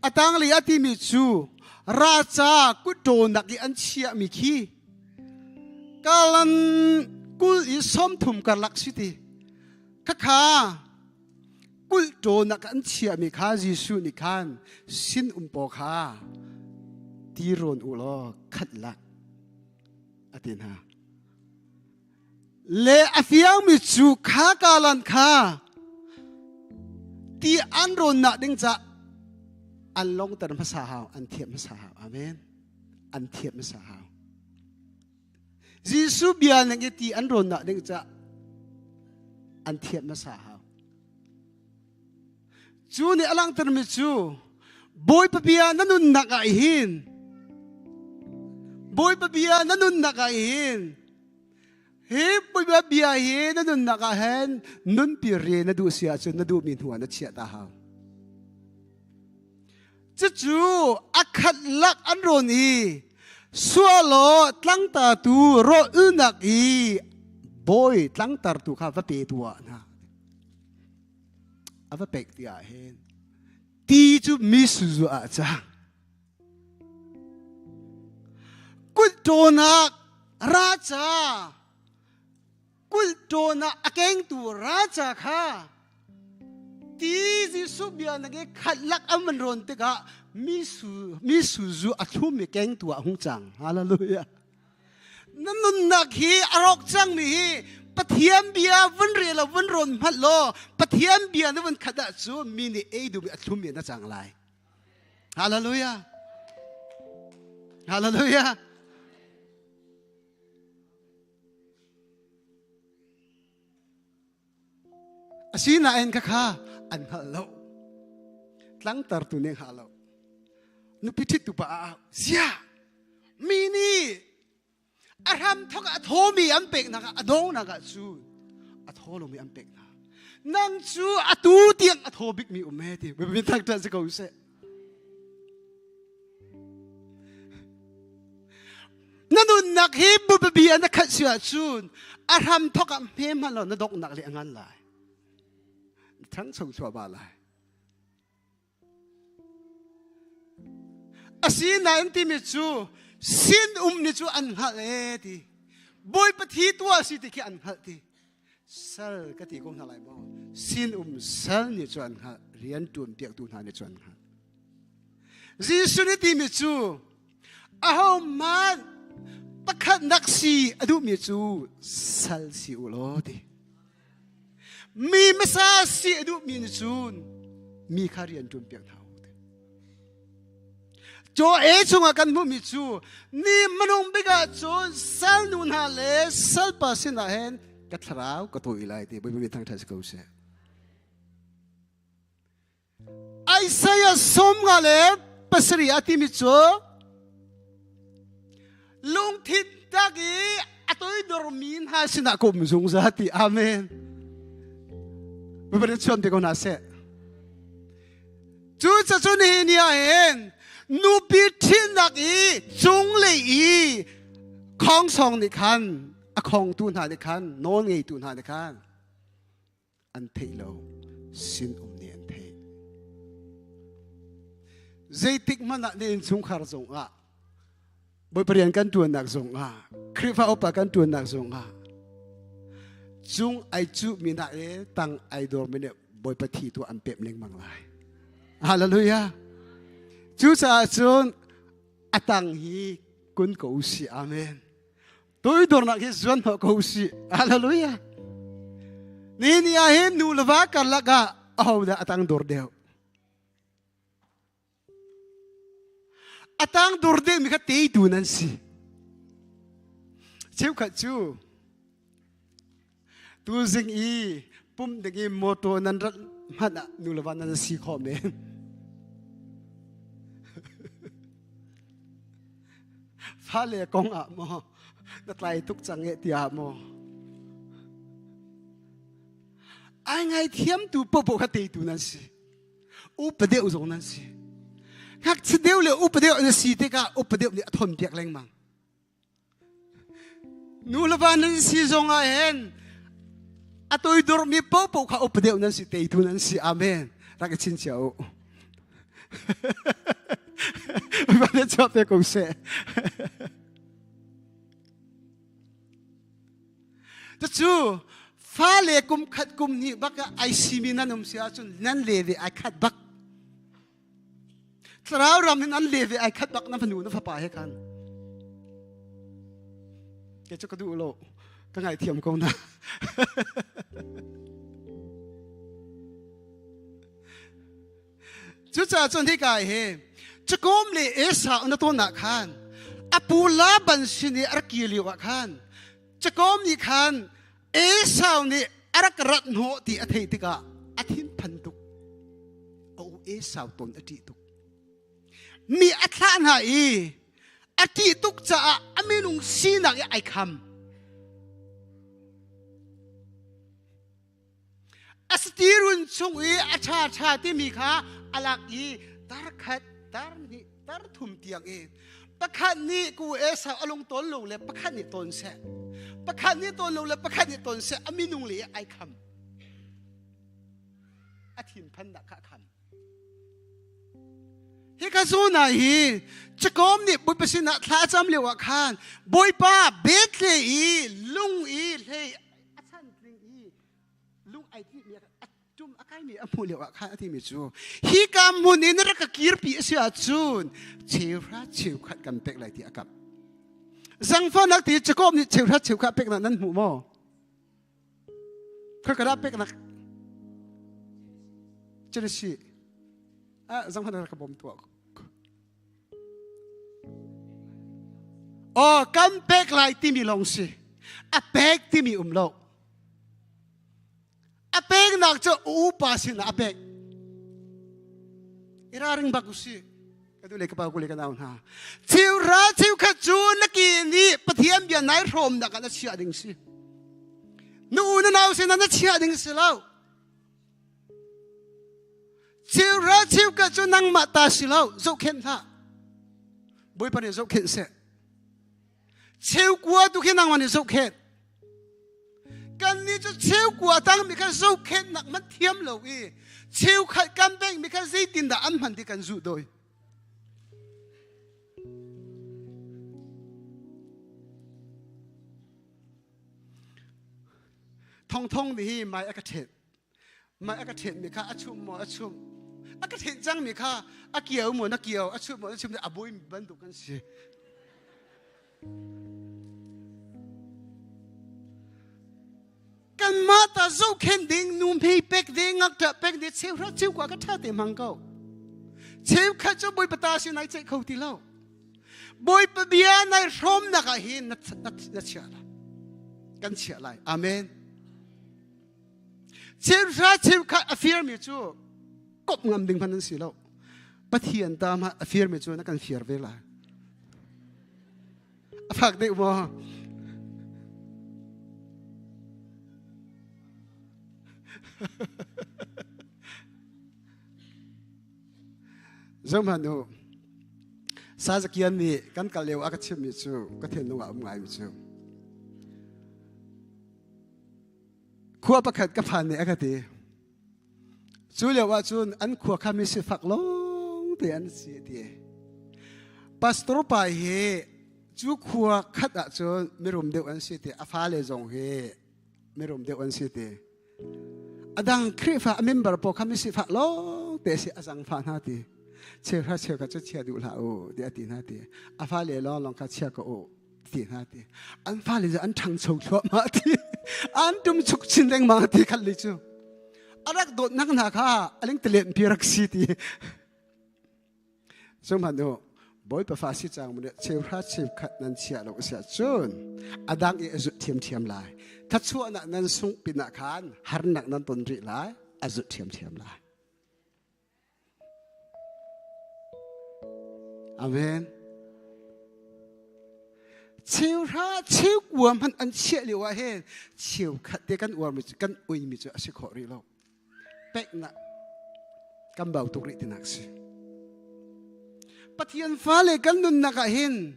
O: a tanglei a timi cu raca kutṭawnak i an chiahmi khi kalan kul i 30 karlak si ti khakha kulhṭawnak an chiahmi kha Jesuh nih khan sin um paw kha ti rawn u law khat lak a ti hna. Le a fiangmi cu kha kalan kha ti an rawnnak ding ca An longter hmasa hau, an thiam hmasa hau. Amen. An thiam hmasa hau. Jesuh bia ning i ti an rawn nak ding ca an thiam hmasa hau. Cu nih a langhtermi cu Bawipa bia na nunnak ah hin Bawipa bia na nunnak ah hin hi Bawipa bia hi na nunnak ah hin nunpi re na duh si ahcun na duhmi hnu ah na chiah ta hau. Cucu a khat lak an rawn i sualaw tlangtatu rawlnak i bawi tlangtartu kha va pe tuah hna. A va pek ti ah hin ti cu mi suzu ah cang. Kutṭawnak raca kulhṭawn ah a kengtu raca kha ti Jesuh bia na ke khat lak an van rawn tikah mi su mi suzu a thlum i kengtu ah hung cang. Hallelujah. Na nunnak hi a rawk cangmi hi Pathian bia vun rel lo vun rawn hmanh law Pathian bia na vun khat ah cu mi nih ei duhmi a thlum mi na cang lai. Hallelujah. Hallelujah. Asinain khakha an hngalh lo. Tlangtartu nih hngalh lo. Nupi ṭhittu pa ah zia mi nih a hram thok a thawmi an peknak ah a dongnak ah cu a thaw lomi an pek hna. Nang cu atu tiang a thaw bikmi um he ti biapi thangṭhat si ko seh. Na nunnak hi bubabi an khat si ahcun a hram thok ah hme hmanh lo na donghnak le a ngan lai. Ṭhangcho thluahmah lai. Asinain timi cu sin um ni cu an hngalh e ti. Bawipa thi tuah si ti khi an hngalh ti. Sal ka ti ko hna lai maw? Sin um sal nih cu an hngalh, rian ṭuan piaktu hna nih cu an hngalh. Jesuh nih timi cu ahohmanh pakhat nak si a duhmi cu sal si u law ti. Mi hmasa si a duhmi nih cun mi kha rian ṭuan piak hna u ti. Caw e chungah kan hmuhmi cu ni hmanung bik ah cun sal nu hna le salpa sinah hin ka thlarau ka tawi lai ti Bawipa mi thangṭhat si ko seh. Isaiah 57 a timi cu lungthin tak i a toidormi hna sinah ka um zungzal ti amen. Bawipa nih chuan te ko hna seh. Cucacu nihin ni ah hin nupi ṭhitnak i cunglei i khongsong nih khan a khongtu hna nih khan nawl ngeitu hna nih khan an theih lo sinum nih an theih. Zeitik hmanh ah na innchungkhar zongah Bawipa rian kan ṭuannak zongah Khrihfa upa kan ṭuannak zongah cung ai cuhmi hna le tang ai dawrmi nih Bawipa thi tu an pemh lengmang lai. Hallelujah. Cucaah cun a tang hi kun ko usih. Amen. Toidornak hi zuan hnawh ko usih. Hallelujah. Ni ni ah hin nu le va karlak ah ahodah a tang dor deuh? A tang dur dingmi kha teitu nan si. Cheukhat cu tuzing i pum ding i motor nan rat hmanh ah nu le va nan si khawh men. Fale kong ah maw na tlai tuk cang e tiah maw ai ngaithiamtu popo kha teitu nan si. Upa deuh zong nan si. Ngakchia deuh le upa deuh na si tikah upa deuh nih a thon piak lengmang. Nu le va nan si zong ah hin a toidormi paohpaoh kha upa deuh nan si teitu nan si. Amen. Rak i chinchiah u. Van i chuah pe ko seh. Cucu fale kum khat kum hnih bak ah ai simi nan um si ahcun nan le ve ai khat bak. Thlarau ram in an le ve ai khat bak na fanu na fapa he khan. Ke cu ka duh lo. Ka ngaithiam ko na.
P: Cucaah cun hika hi Jakob le Esau na tawn ah khan a pu Laban sin i a rak kir lio ah khan Jakob nih khan Esau nih a rak rat hnawh ti a theih tikah a thinphan tuk. A u Esau ton a ṭih tuk. Mi a thlah hna i a ṭih tuk caah a minung sinak i ai kham. A satirun chung i a ṭha ṭha timi kha a lak i tar khat, tar hnih, tar thum tiang i pakhat nih ku Esau a lung tawn lo le pakhat nih tawn seh. Pakhat nih tawn lo le pakhat nih tawn seh a minung le ai kham. A thinphannak kha a kham. Hika zawn ah hi Jakob nih Bawipa sinah thla a cam lio ah khan Bawipa Bethlehem i lung i hlei a chantling i lung ai tihmi a tum a kaimi a hmuh lio ah khan a timi cu hi ka hmun in rak ka kirpi a si ahcun cheuhra cheukhat kan pek lai ti a kap zangfahnak ti Jakob nih cheuhra cheukhat peknak nan hmu maw khoi ka dah peknak Genesis ah zangfahnak ka bawm tuah Aw kan pek lai timi lawng si. A pek timi um lo. A peknak cu upa sinah a pek. Iraring bak usih. Ka du le ka pa ku le ka nau hna. Cheuhra cheukhat cu na ki nih Pathian bia nai hrawmnak ah na chiah ding si. Na u na nau sinah na chiah ding si lo. Cheuhra cheukhat cu nangmah ta si lo, zohkhenh hlah. Bawipa nih zohkhenh seh. Cheukua tu khi nangmah nih zohkhenh. Kannih cu cheukua tangmi kha zohkhenhnak man thiam lo i cheukhat kan pekmi kha zeitindah an hman ti kan zuh doi. Thongthong nih hi mai a ka ṭhet. Mai a ka ṭhenmi kha a chum maw a chum. A ka ṭhen cangmi kha a kio maw na kio, a chum maw na chum a buimi bantuk kan si. Kanmah ta zohkhenh ding, nu hmei pek ding, ngakṭah pek ding, cheuhra cheukua ka ṭha te hmang ko. Cheukhat cu Bawipa ta si nai ceih kho ti lo. Bawipa bia nai hrawmnak ah hin na, na, na chiah lai. Kan chiah lai. Amen. Cheuhra cheukhat a firmi cu kop ngam ding hmanh an si lo. Pathian ta ma a firmi cu na kan fir ve lai. A fak deuh maw? Zohhmanh u. Sazakian nih kan kal lio a ka chimmi cu ka thinlung ah um ngaimi cu khua pakhat ka phan nih a ka ti. Cu lio ah cun an khua kha mi sifak lawng te an si ti. Pastor pa hi cu khua khat ah cun mirum deuh an si ti a fale zong hi mirum deuh an si ti. A dang Khrihfa a member pawl kha mi sifak lawng te si a zangfah hna ti. Cheuhra cheukhat cu chia duh hlah u ti a ti hna ti. A fale lawng lawng kha chia ko u ti hna ti. An fale cu an ṭhangcho thluahmah ti. An tum chuk chin lengmang ti khat li cu. A rak dawtnak hna kha a lingtelen pi rak si ti. Sihmanhnu Bawipa fa si cang mu cheuhra cheukhat nan chiah lo a si ahcun a dang i a zut thiamthiam lai. Thachuahnak nan sungh pinah khan harnak nan ton rih lai, a zut thiamthiam lai. Amen. Cheuhra cheukua hmanh an chiah lio ah hin cheukhat te kan uarmi cu kan uimi cu a si khawh rih lo. Peknak kan bau tuk rih tinak si. Pathian fale kan nunnak ah hin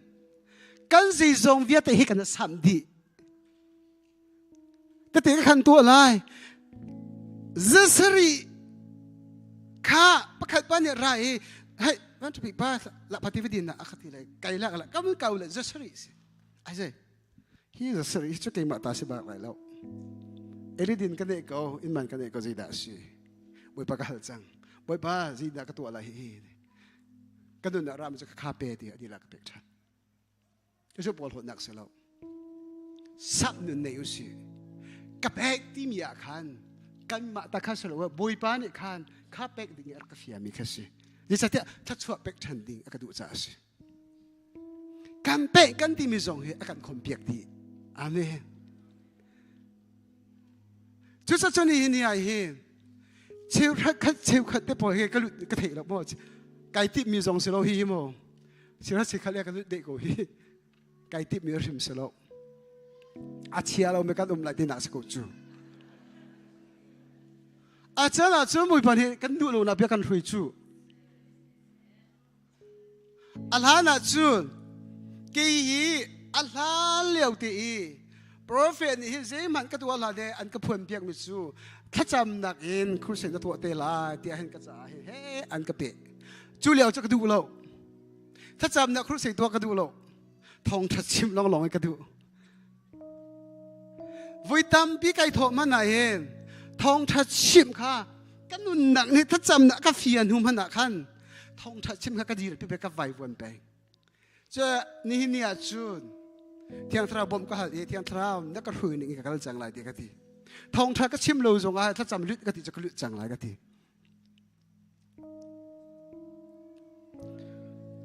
P: kan zeizong vialte hi kan samh dih. Tete ka khan tuah lai. Zasarih kha pakhat pa nih ra i hei van ṭhapi pa la pati vidin na a ti lai kai la la kam kau le zasarih si. Ai zai hi zasarih cu keimah ta si bak lai lo. Elidin ka ne ko in man ka ne ko zeidah si. Bawipa ka hal cang. Bawipa zeidah ka tuah lai hi. Ka nun ah ram cu ka kha pe ti adi la ka pek ṭhan. Cucu porhlawtnak si lo. Sak nun nei usih. Ka pek timi ah khan kanmah ta kha si lo Bawipa nih khan kha pek ding i a rak ka fiami kha si. Zeicahtiah thluachuah pek ṭhan ding a ka duh caah a si. Kan peh kan timi zong hi a kan khompiak dih. Amen. Cucaah ni hi ni ai hi cheukhat khat cheukhat te pawl hi ka lut ka theih lo maw kai tip mi zong si lo hi maw cheukhat cheukhat le ka lut deh ko hi kai tip mi hrim si lo a chia lo mi kan um lai tinak si ko cu a chan ah cun Bawipa nih kan duh lo nak bia kan hrui cu A hlan ah cun kei hi a hlan lio te i profet nih hin zeihmanh ka tuah hlah de an ka phuan piakmi cu thlacamnak in crusade na tuah te lai tiah hin ka caah hin he an ka peh. Cu lio cu ka duh lo. Thlacamnak crusade tuah ka duh lo. Thawngṭha chim lawnglawng in ka duh. Voi tampi kai thawh hmanh ah hin thawngṭha chimh kha ka nunnak nih thlacamnak ka fian hnu hmanh ah khan thawngṭha chim kha ka dir pi ka vaivuan peng. Cu nihin ni ah cun Thiang Thlarau bawmh ka hal i Thiang Thlarau na ka hrui ning in ka kal cang lai ti ka ti. Thawngṭha ka chim lo zong ah thlacam lut ka ti cu ka lut cang lai ka ti.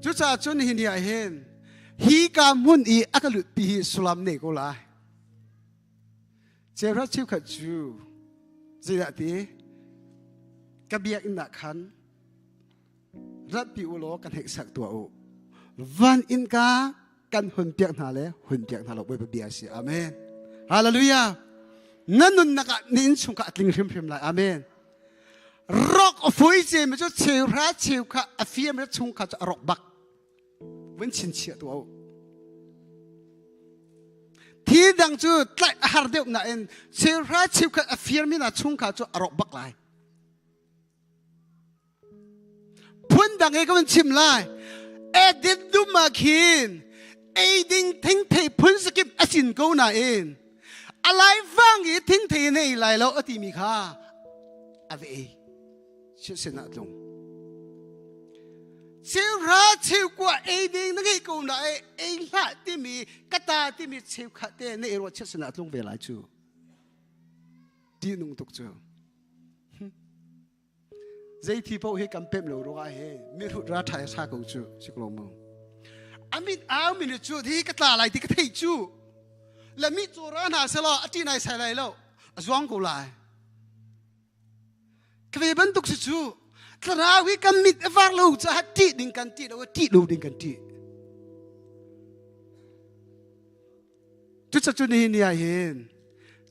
P: Cucaah cun nihin ni ah hin hi ka hmun i a ka lutpi hi sullam nei ko lai. Cheuhra cheukhat cu zeidah ti ka biakinn ah khan ratpi u law ka hneksak tuah u. Van innka kan hun piak hna le hun piak hna lo Bawipa bia si. Amen. Hallelujah. Na nunnak ah na innchung kha a tling hrimhrim lai. Amen. Rok a fui ce mi cu cheuhra cheu kha a fiam le chung kha cu a rok bak. Vun chinchiah tuah u. Thi dang cu tlaih a har deuh nain cheuhra cheu kha a fiarmi hna chung kha cu a rok bak lai. Phundang he ka van chim lai. Edit dum ah khin eiding thingthei phun sakip a cin ko nain a laifang i thingthei na ei lai lo a timi kha a va ei. Sin ah tlung. Cheuhra cheukua ei ding na ngeih ko na ei hlah timi ka ta timi cheukhat te na ei ruah chiat sin ah tlung ve lai cu. Tihnung tuk cu. Zei thi paoh hi kan pemh lo ruangah hi mihrut ra ṭha sa ko cu si ko mu. Amit au mi cu hi ka tla lai ti ka theih cu. Le mi cu ra hna selaw a ṭi nai sai lai lo a zuang ko lai. Ka ve bantuk si cu thlarau hi kan mit a var lo caah ṭih ding kan ṭih lo ṭih lo ding kan ṭih. Cucacu nihin ni ah hin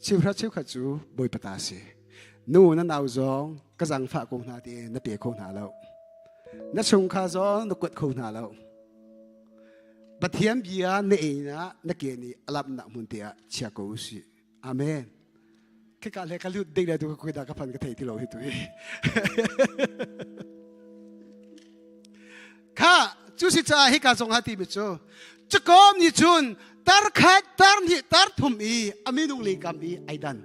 P: cheuhra cheukhat cu Bawipa ta si. Nu na nau zong ka zangfah ko hna ti na pe kho hna lo. Na chungkhar zong na kuat kho hna lo. Pathian bia na ei na na ke nih a lamnak hmun te ah chia ko usih. Amen. Khika le ka lut ding le tu ka kuida ka phan ka thei ti lo hi tu hi. Kha cu si caah hika zong ha ti mi cu cakom nih cun tar khat tar hnih tar thum i a minung le kam i ai dan.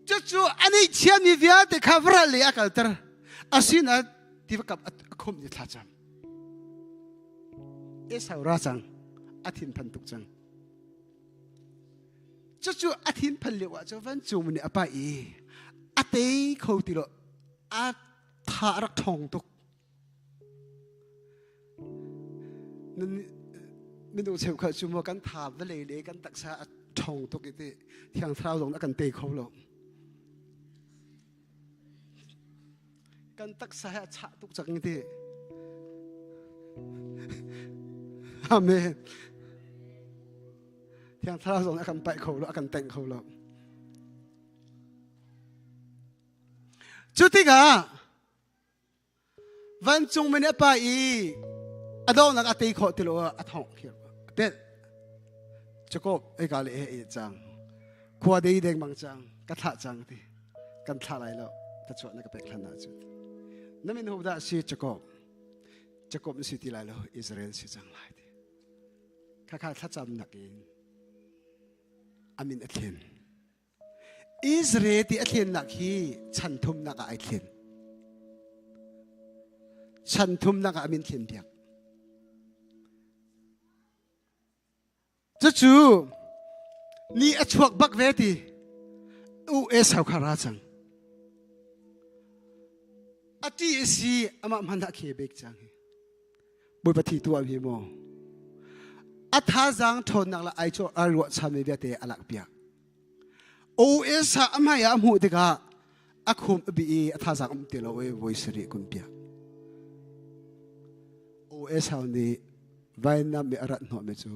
P: Cucu ani chiami vialte kha vral le a kalter. Asina tiva kap a khum ni thla cam. Esau ra cang a thinphan tuk cang. Cucu a thinphan lio ah cu vancung nih a paih i a tei kho ti lo a tha a rak ṭhawng tuk. Minung cheukhat cu maw kan tha vawlei le kan taksa a ṭhawng tuk i ti thiang thlarau zong a kan tei kho lo. Kan taksa he a chah tuk cang ti. Amen. Thiang Thlarau zong a kan paih kho lo, a kan tengh kho lo. Cu tikah vancung mi nih a pa i a donghnak a tei khawh ti lo a thongh khi a pelh. Jacob ei ka le he ei cang. Khua dei dengmang cang, ka thlah cang ti. Kan thlah lai lo, ta chuah na ka pek hlan ah cu. Na min ho dah si Jacob? Jacob na si ti lai lo, Israel si cang lai ti. Khakha thlacamnak in a min a thlen. Israel ti a thlennak hi chan thumnak ah ai thlen. Chan thumnak ah a min thlen piak. Cucu ni a chuak bak ve ti u Esau kha ra cang. A ṭih a si amah hmanh ah khe bek cang hi. Bawipa thi tuah hi maw? A thazaang ṭhawnnak le ai cawh ai ruahchanmi vialte a lak piak. OS ah a hmai ah a hmuh tikah a khum a bih i a thazaang um ti lo i voi sarih kun piak. OS hau nih vainam i a rat hnawhmi cu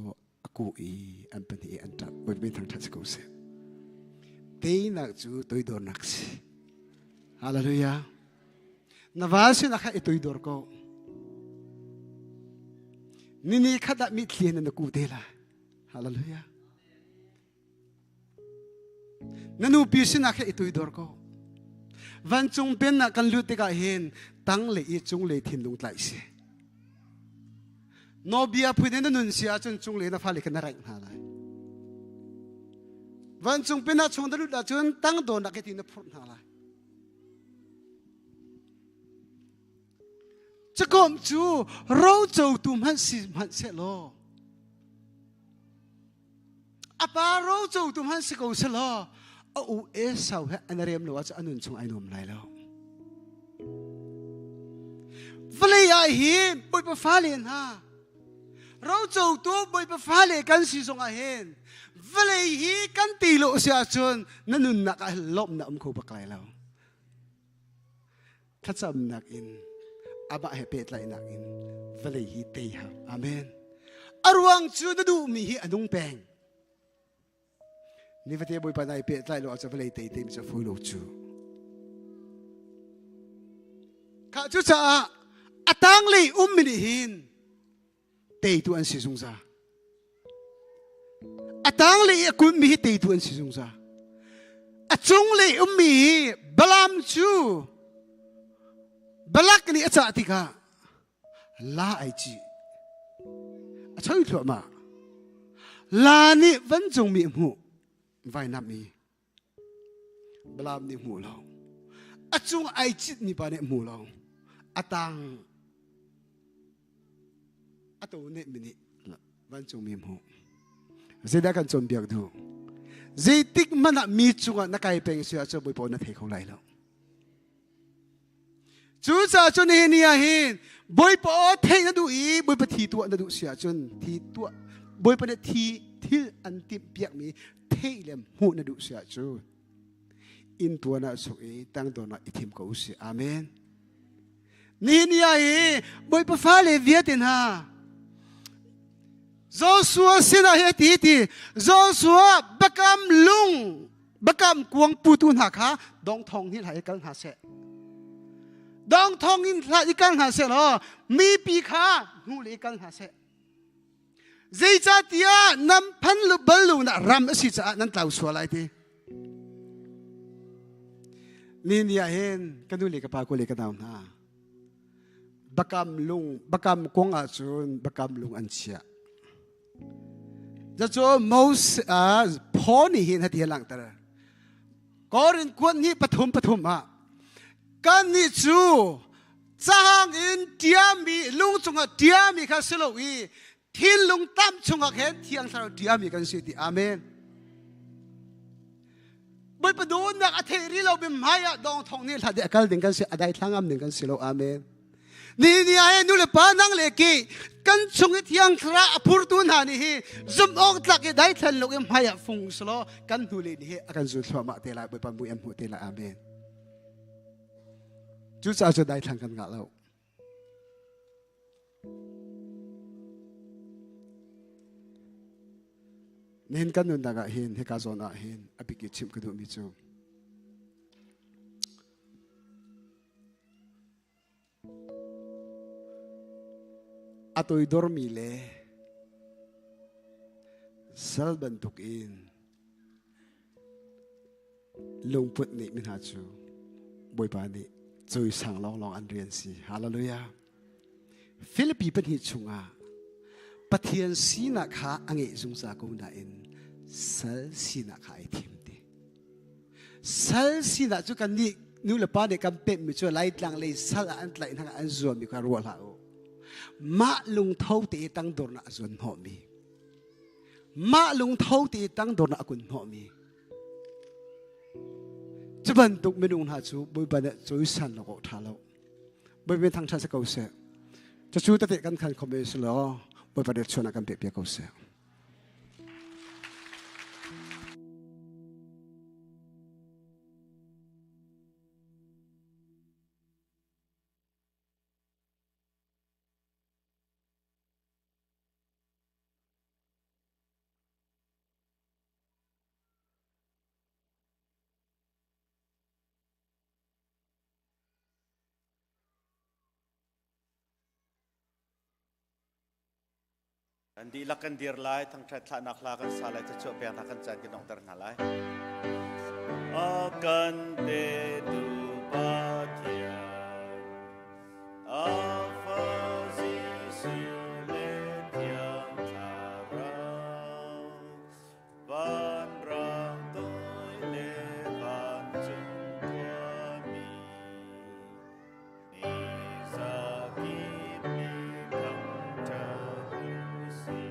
P: a kuh i an pahnih i an ṭap. Bawipa min thangṭhat si ko seh. Teinak cu toidornak si. Hallelujah. Na val sinah kha i toidor ko. Nini khat ah mitthli in na kuh te lai. Hallelujah. Na nupi sinah kha i toidor ko. Vancung pennak kan lut tikah hin tang le i cung le thinlung tlaih si. Nawbia phun in na nun si ahcun cung le na fale kha na raih hna lai. Vancung pennak chung na lut ahcun tang dawnak hi ti na phurh hna lai. Cakom cu rocotu hmanh si hmanh sehlaw a pa rocotu hmanh si ko selaw a u Esau he an rem lo ahcun a nun chung ai nuam lai lo. Vawlei ah hin Bawipa fale hna rocotu Bawipa fale kan si zongah hin vawlei hi kan ti lo si ahcun na nunnak ah lawmhnak um kho bak lai lo. Thlacamnak in amah he pehtlaihnak in vawlei hi tei hau. Amen. A ruang cu na duhmi hi a nung peng. Nifate Bawipa nai pehtlaih lo ahcun vawlei tei te mi cu fawi lo cu. Kha cucaah a tanglei ummi nih hin teitu an si zungzal. A tanglei i a kunmi hi teitu an si zungzal. A cunglei ummi hi Balaam cu Balak nih a cah tikah la ai ci. A choi thluahmah. La nih vancungmi a hmuh vainam i Balaam nih hmu lo. A cung ai citmi pa nih hmu lo. A tang a to nih mi nih vancungmi hmu. Zeidah kan cawnpiak duh? Zeitik hmanh ah mi cungah na kai peng si ahcun Bawipa na thei kho lai lo. Cucaah cun nihin ni ah hin Bawipa aw theih na duh i Bawipa thi tuah na duh si ahcun thi tuah Bawipa nih thi thil an timh piakmi theih le hmuh na duh si ahcun inn tuan ah suk i tangdon ah i thim ko usih. Amen. Nihin ni ah hi Bawipa fale vialte hna Joshua sinah hi a ti ti Joshua bakam lung bakam kuang putu hna kha dong thong hi hlah i kal hna seh dong thong in hlah i kal hna seh law mipi kha hnu le i kal hna seh zeicahtiah nan phan lu bal lu na ram a si caah nan tlau sual lai ti ni ni ah hin ka nu le ka pa ko le ka nau hna bakam lung bakam kong ah cun bakam lung an chiah Cucu Moses Paul nih hin hati a langhter. Korin kuat hnih pathum pathum ah kannih cu cahang in ṭiami lung cungah ṭiami kha si lo i thinlung tam chungah khin thiang thlarau ṭiami kan si ti amen. Bawipa dawtnak a thei rih lo mi hmai ah dong thong nih hlat i a kal ding kan si a daithlang ngam ding kan si lo amen. Ni ni ah nu le pa nang le ki kan chung i thiang thlarau a phurtu hna nih hi zumh awk tlak i daithlan lo i hmai ah fung selaw kan hnu le nih hi a kan zul thluahmah te lai Bawipa mui an hmuh te lai amen. Cucaah cu daithlang kan ngah lo. Nihin kan nunnak ah hin hika zawn ah hin a bik i chimh ka duhmi cu a toidormi le sal bantukin lungput nih mi hna cu Bawipa nih cawisang lawnglawng an rian si. Hallelujah. Filipi pahnih chungah Pathian sinak kha a ngeih zungzal ko nain sal sinak kha ai thim ti. Sal sinak cu kan nih nu le pa nih kan pemhmi cu Laitlang lei sal ah an tlaih hna an zuammi kha ruah hlah u. Mah lungtho te i tangdornak a zuan hnawhmi. Mah lungtho te i tangdornak a kun hnawhmi. Cu bantuk minung hna cu Bawipa nih cawisan lo awk ṭha lo. Bawipa thangṭhat si ko seh. Cucu tete kan khan khom si law Bawipa nih chuan ah kan pek piak ko seh.
G: Kan dihlak kan dir lai, thangṭhat thlahnak hla kan sa lai, cachuah pek hna kan caan kan donghter hna lai. A kan petu Pathian, a fa Jesuh le Thiang Thlarau, vanrang toi le vancung khuami, ni zakip ni thangṭhat u sih.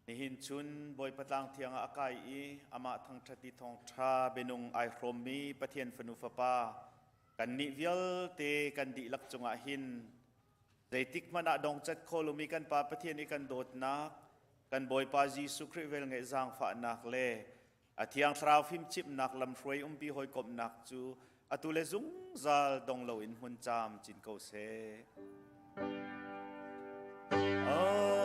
G: Nihin chun Bawipa tlang thiang ah a kai i amah thangṭhat i thawngṭha bianung ai hrawmmi Pathian fanu fapa kannih vialte kan dihlak cungah hin zeitik hmanh ah dongcat kho lomi kan Pa Pathian i kan dawtnak, kan Bawipa Jesuh Khrih velngeih zaangfahnak le a Thiang Thlarau fimchimhnak lamhruai umpi hawikomhnak cu atu le zungzal dong loin hmun caam cin ko seh. Amen.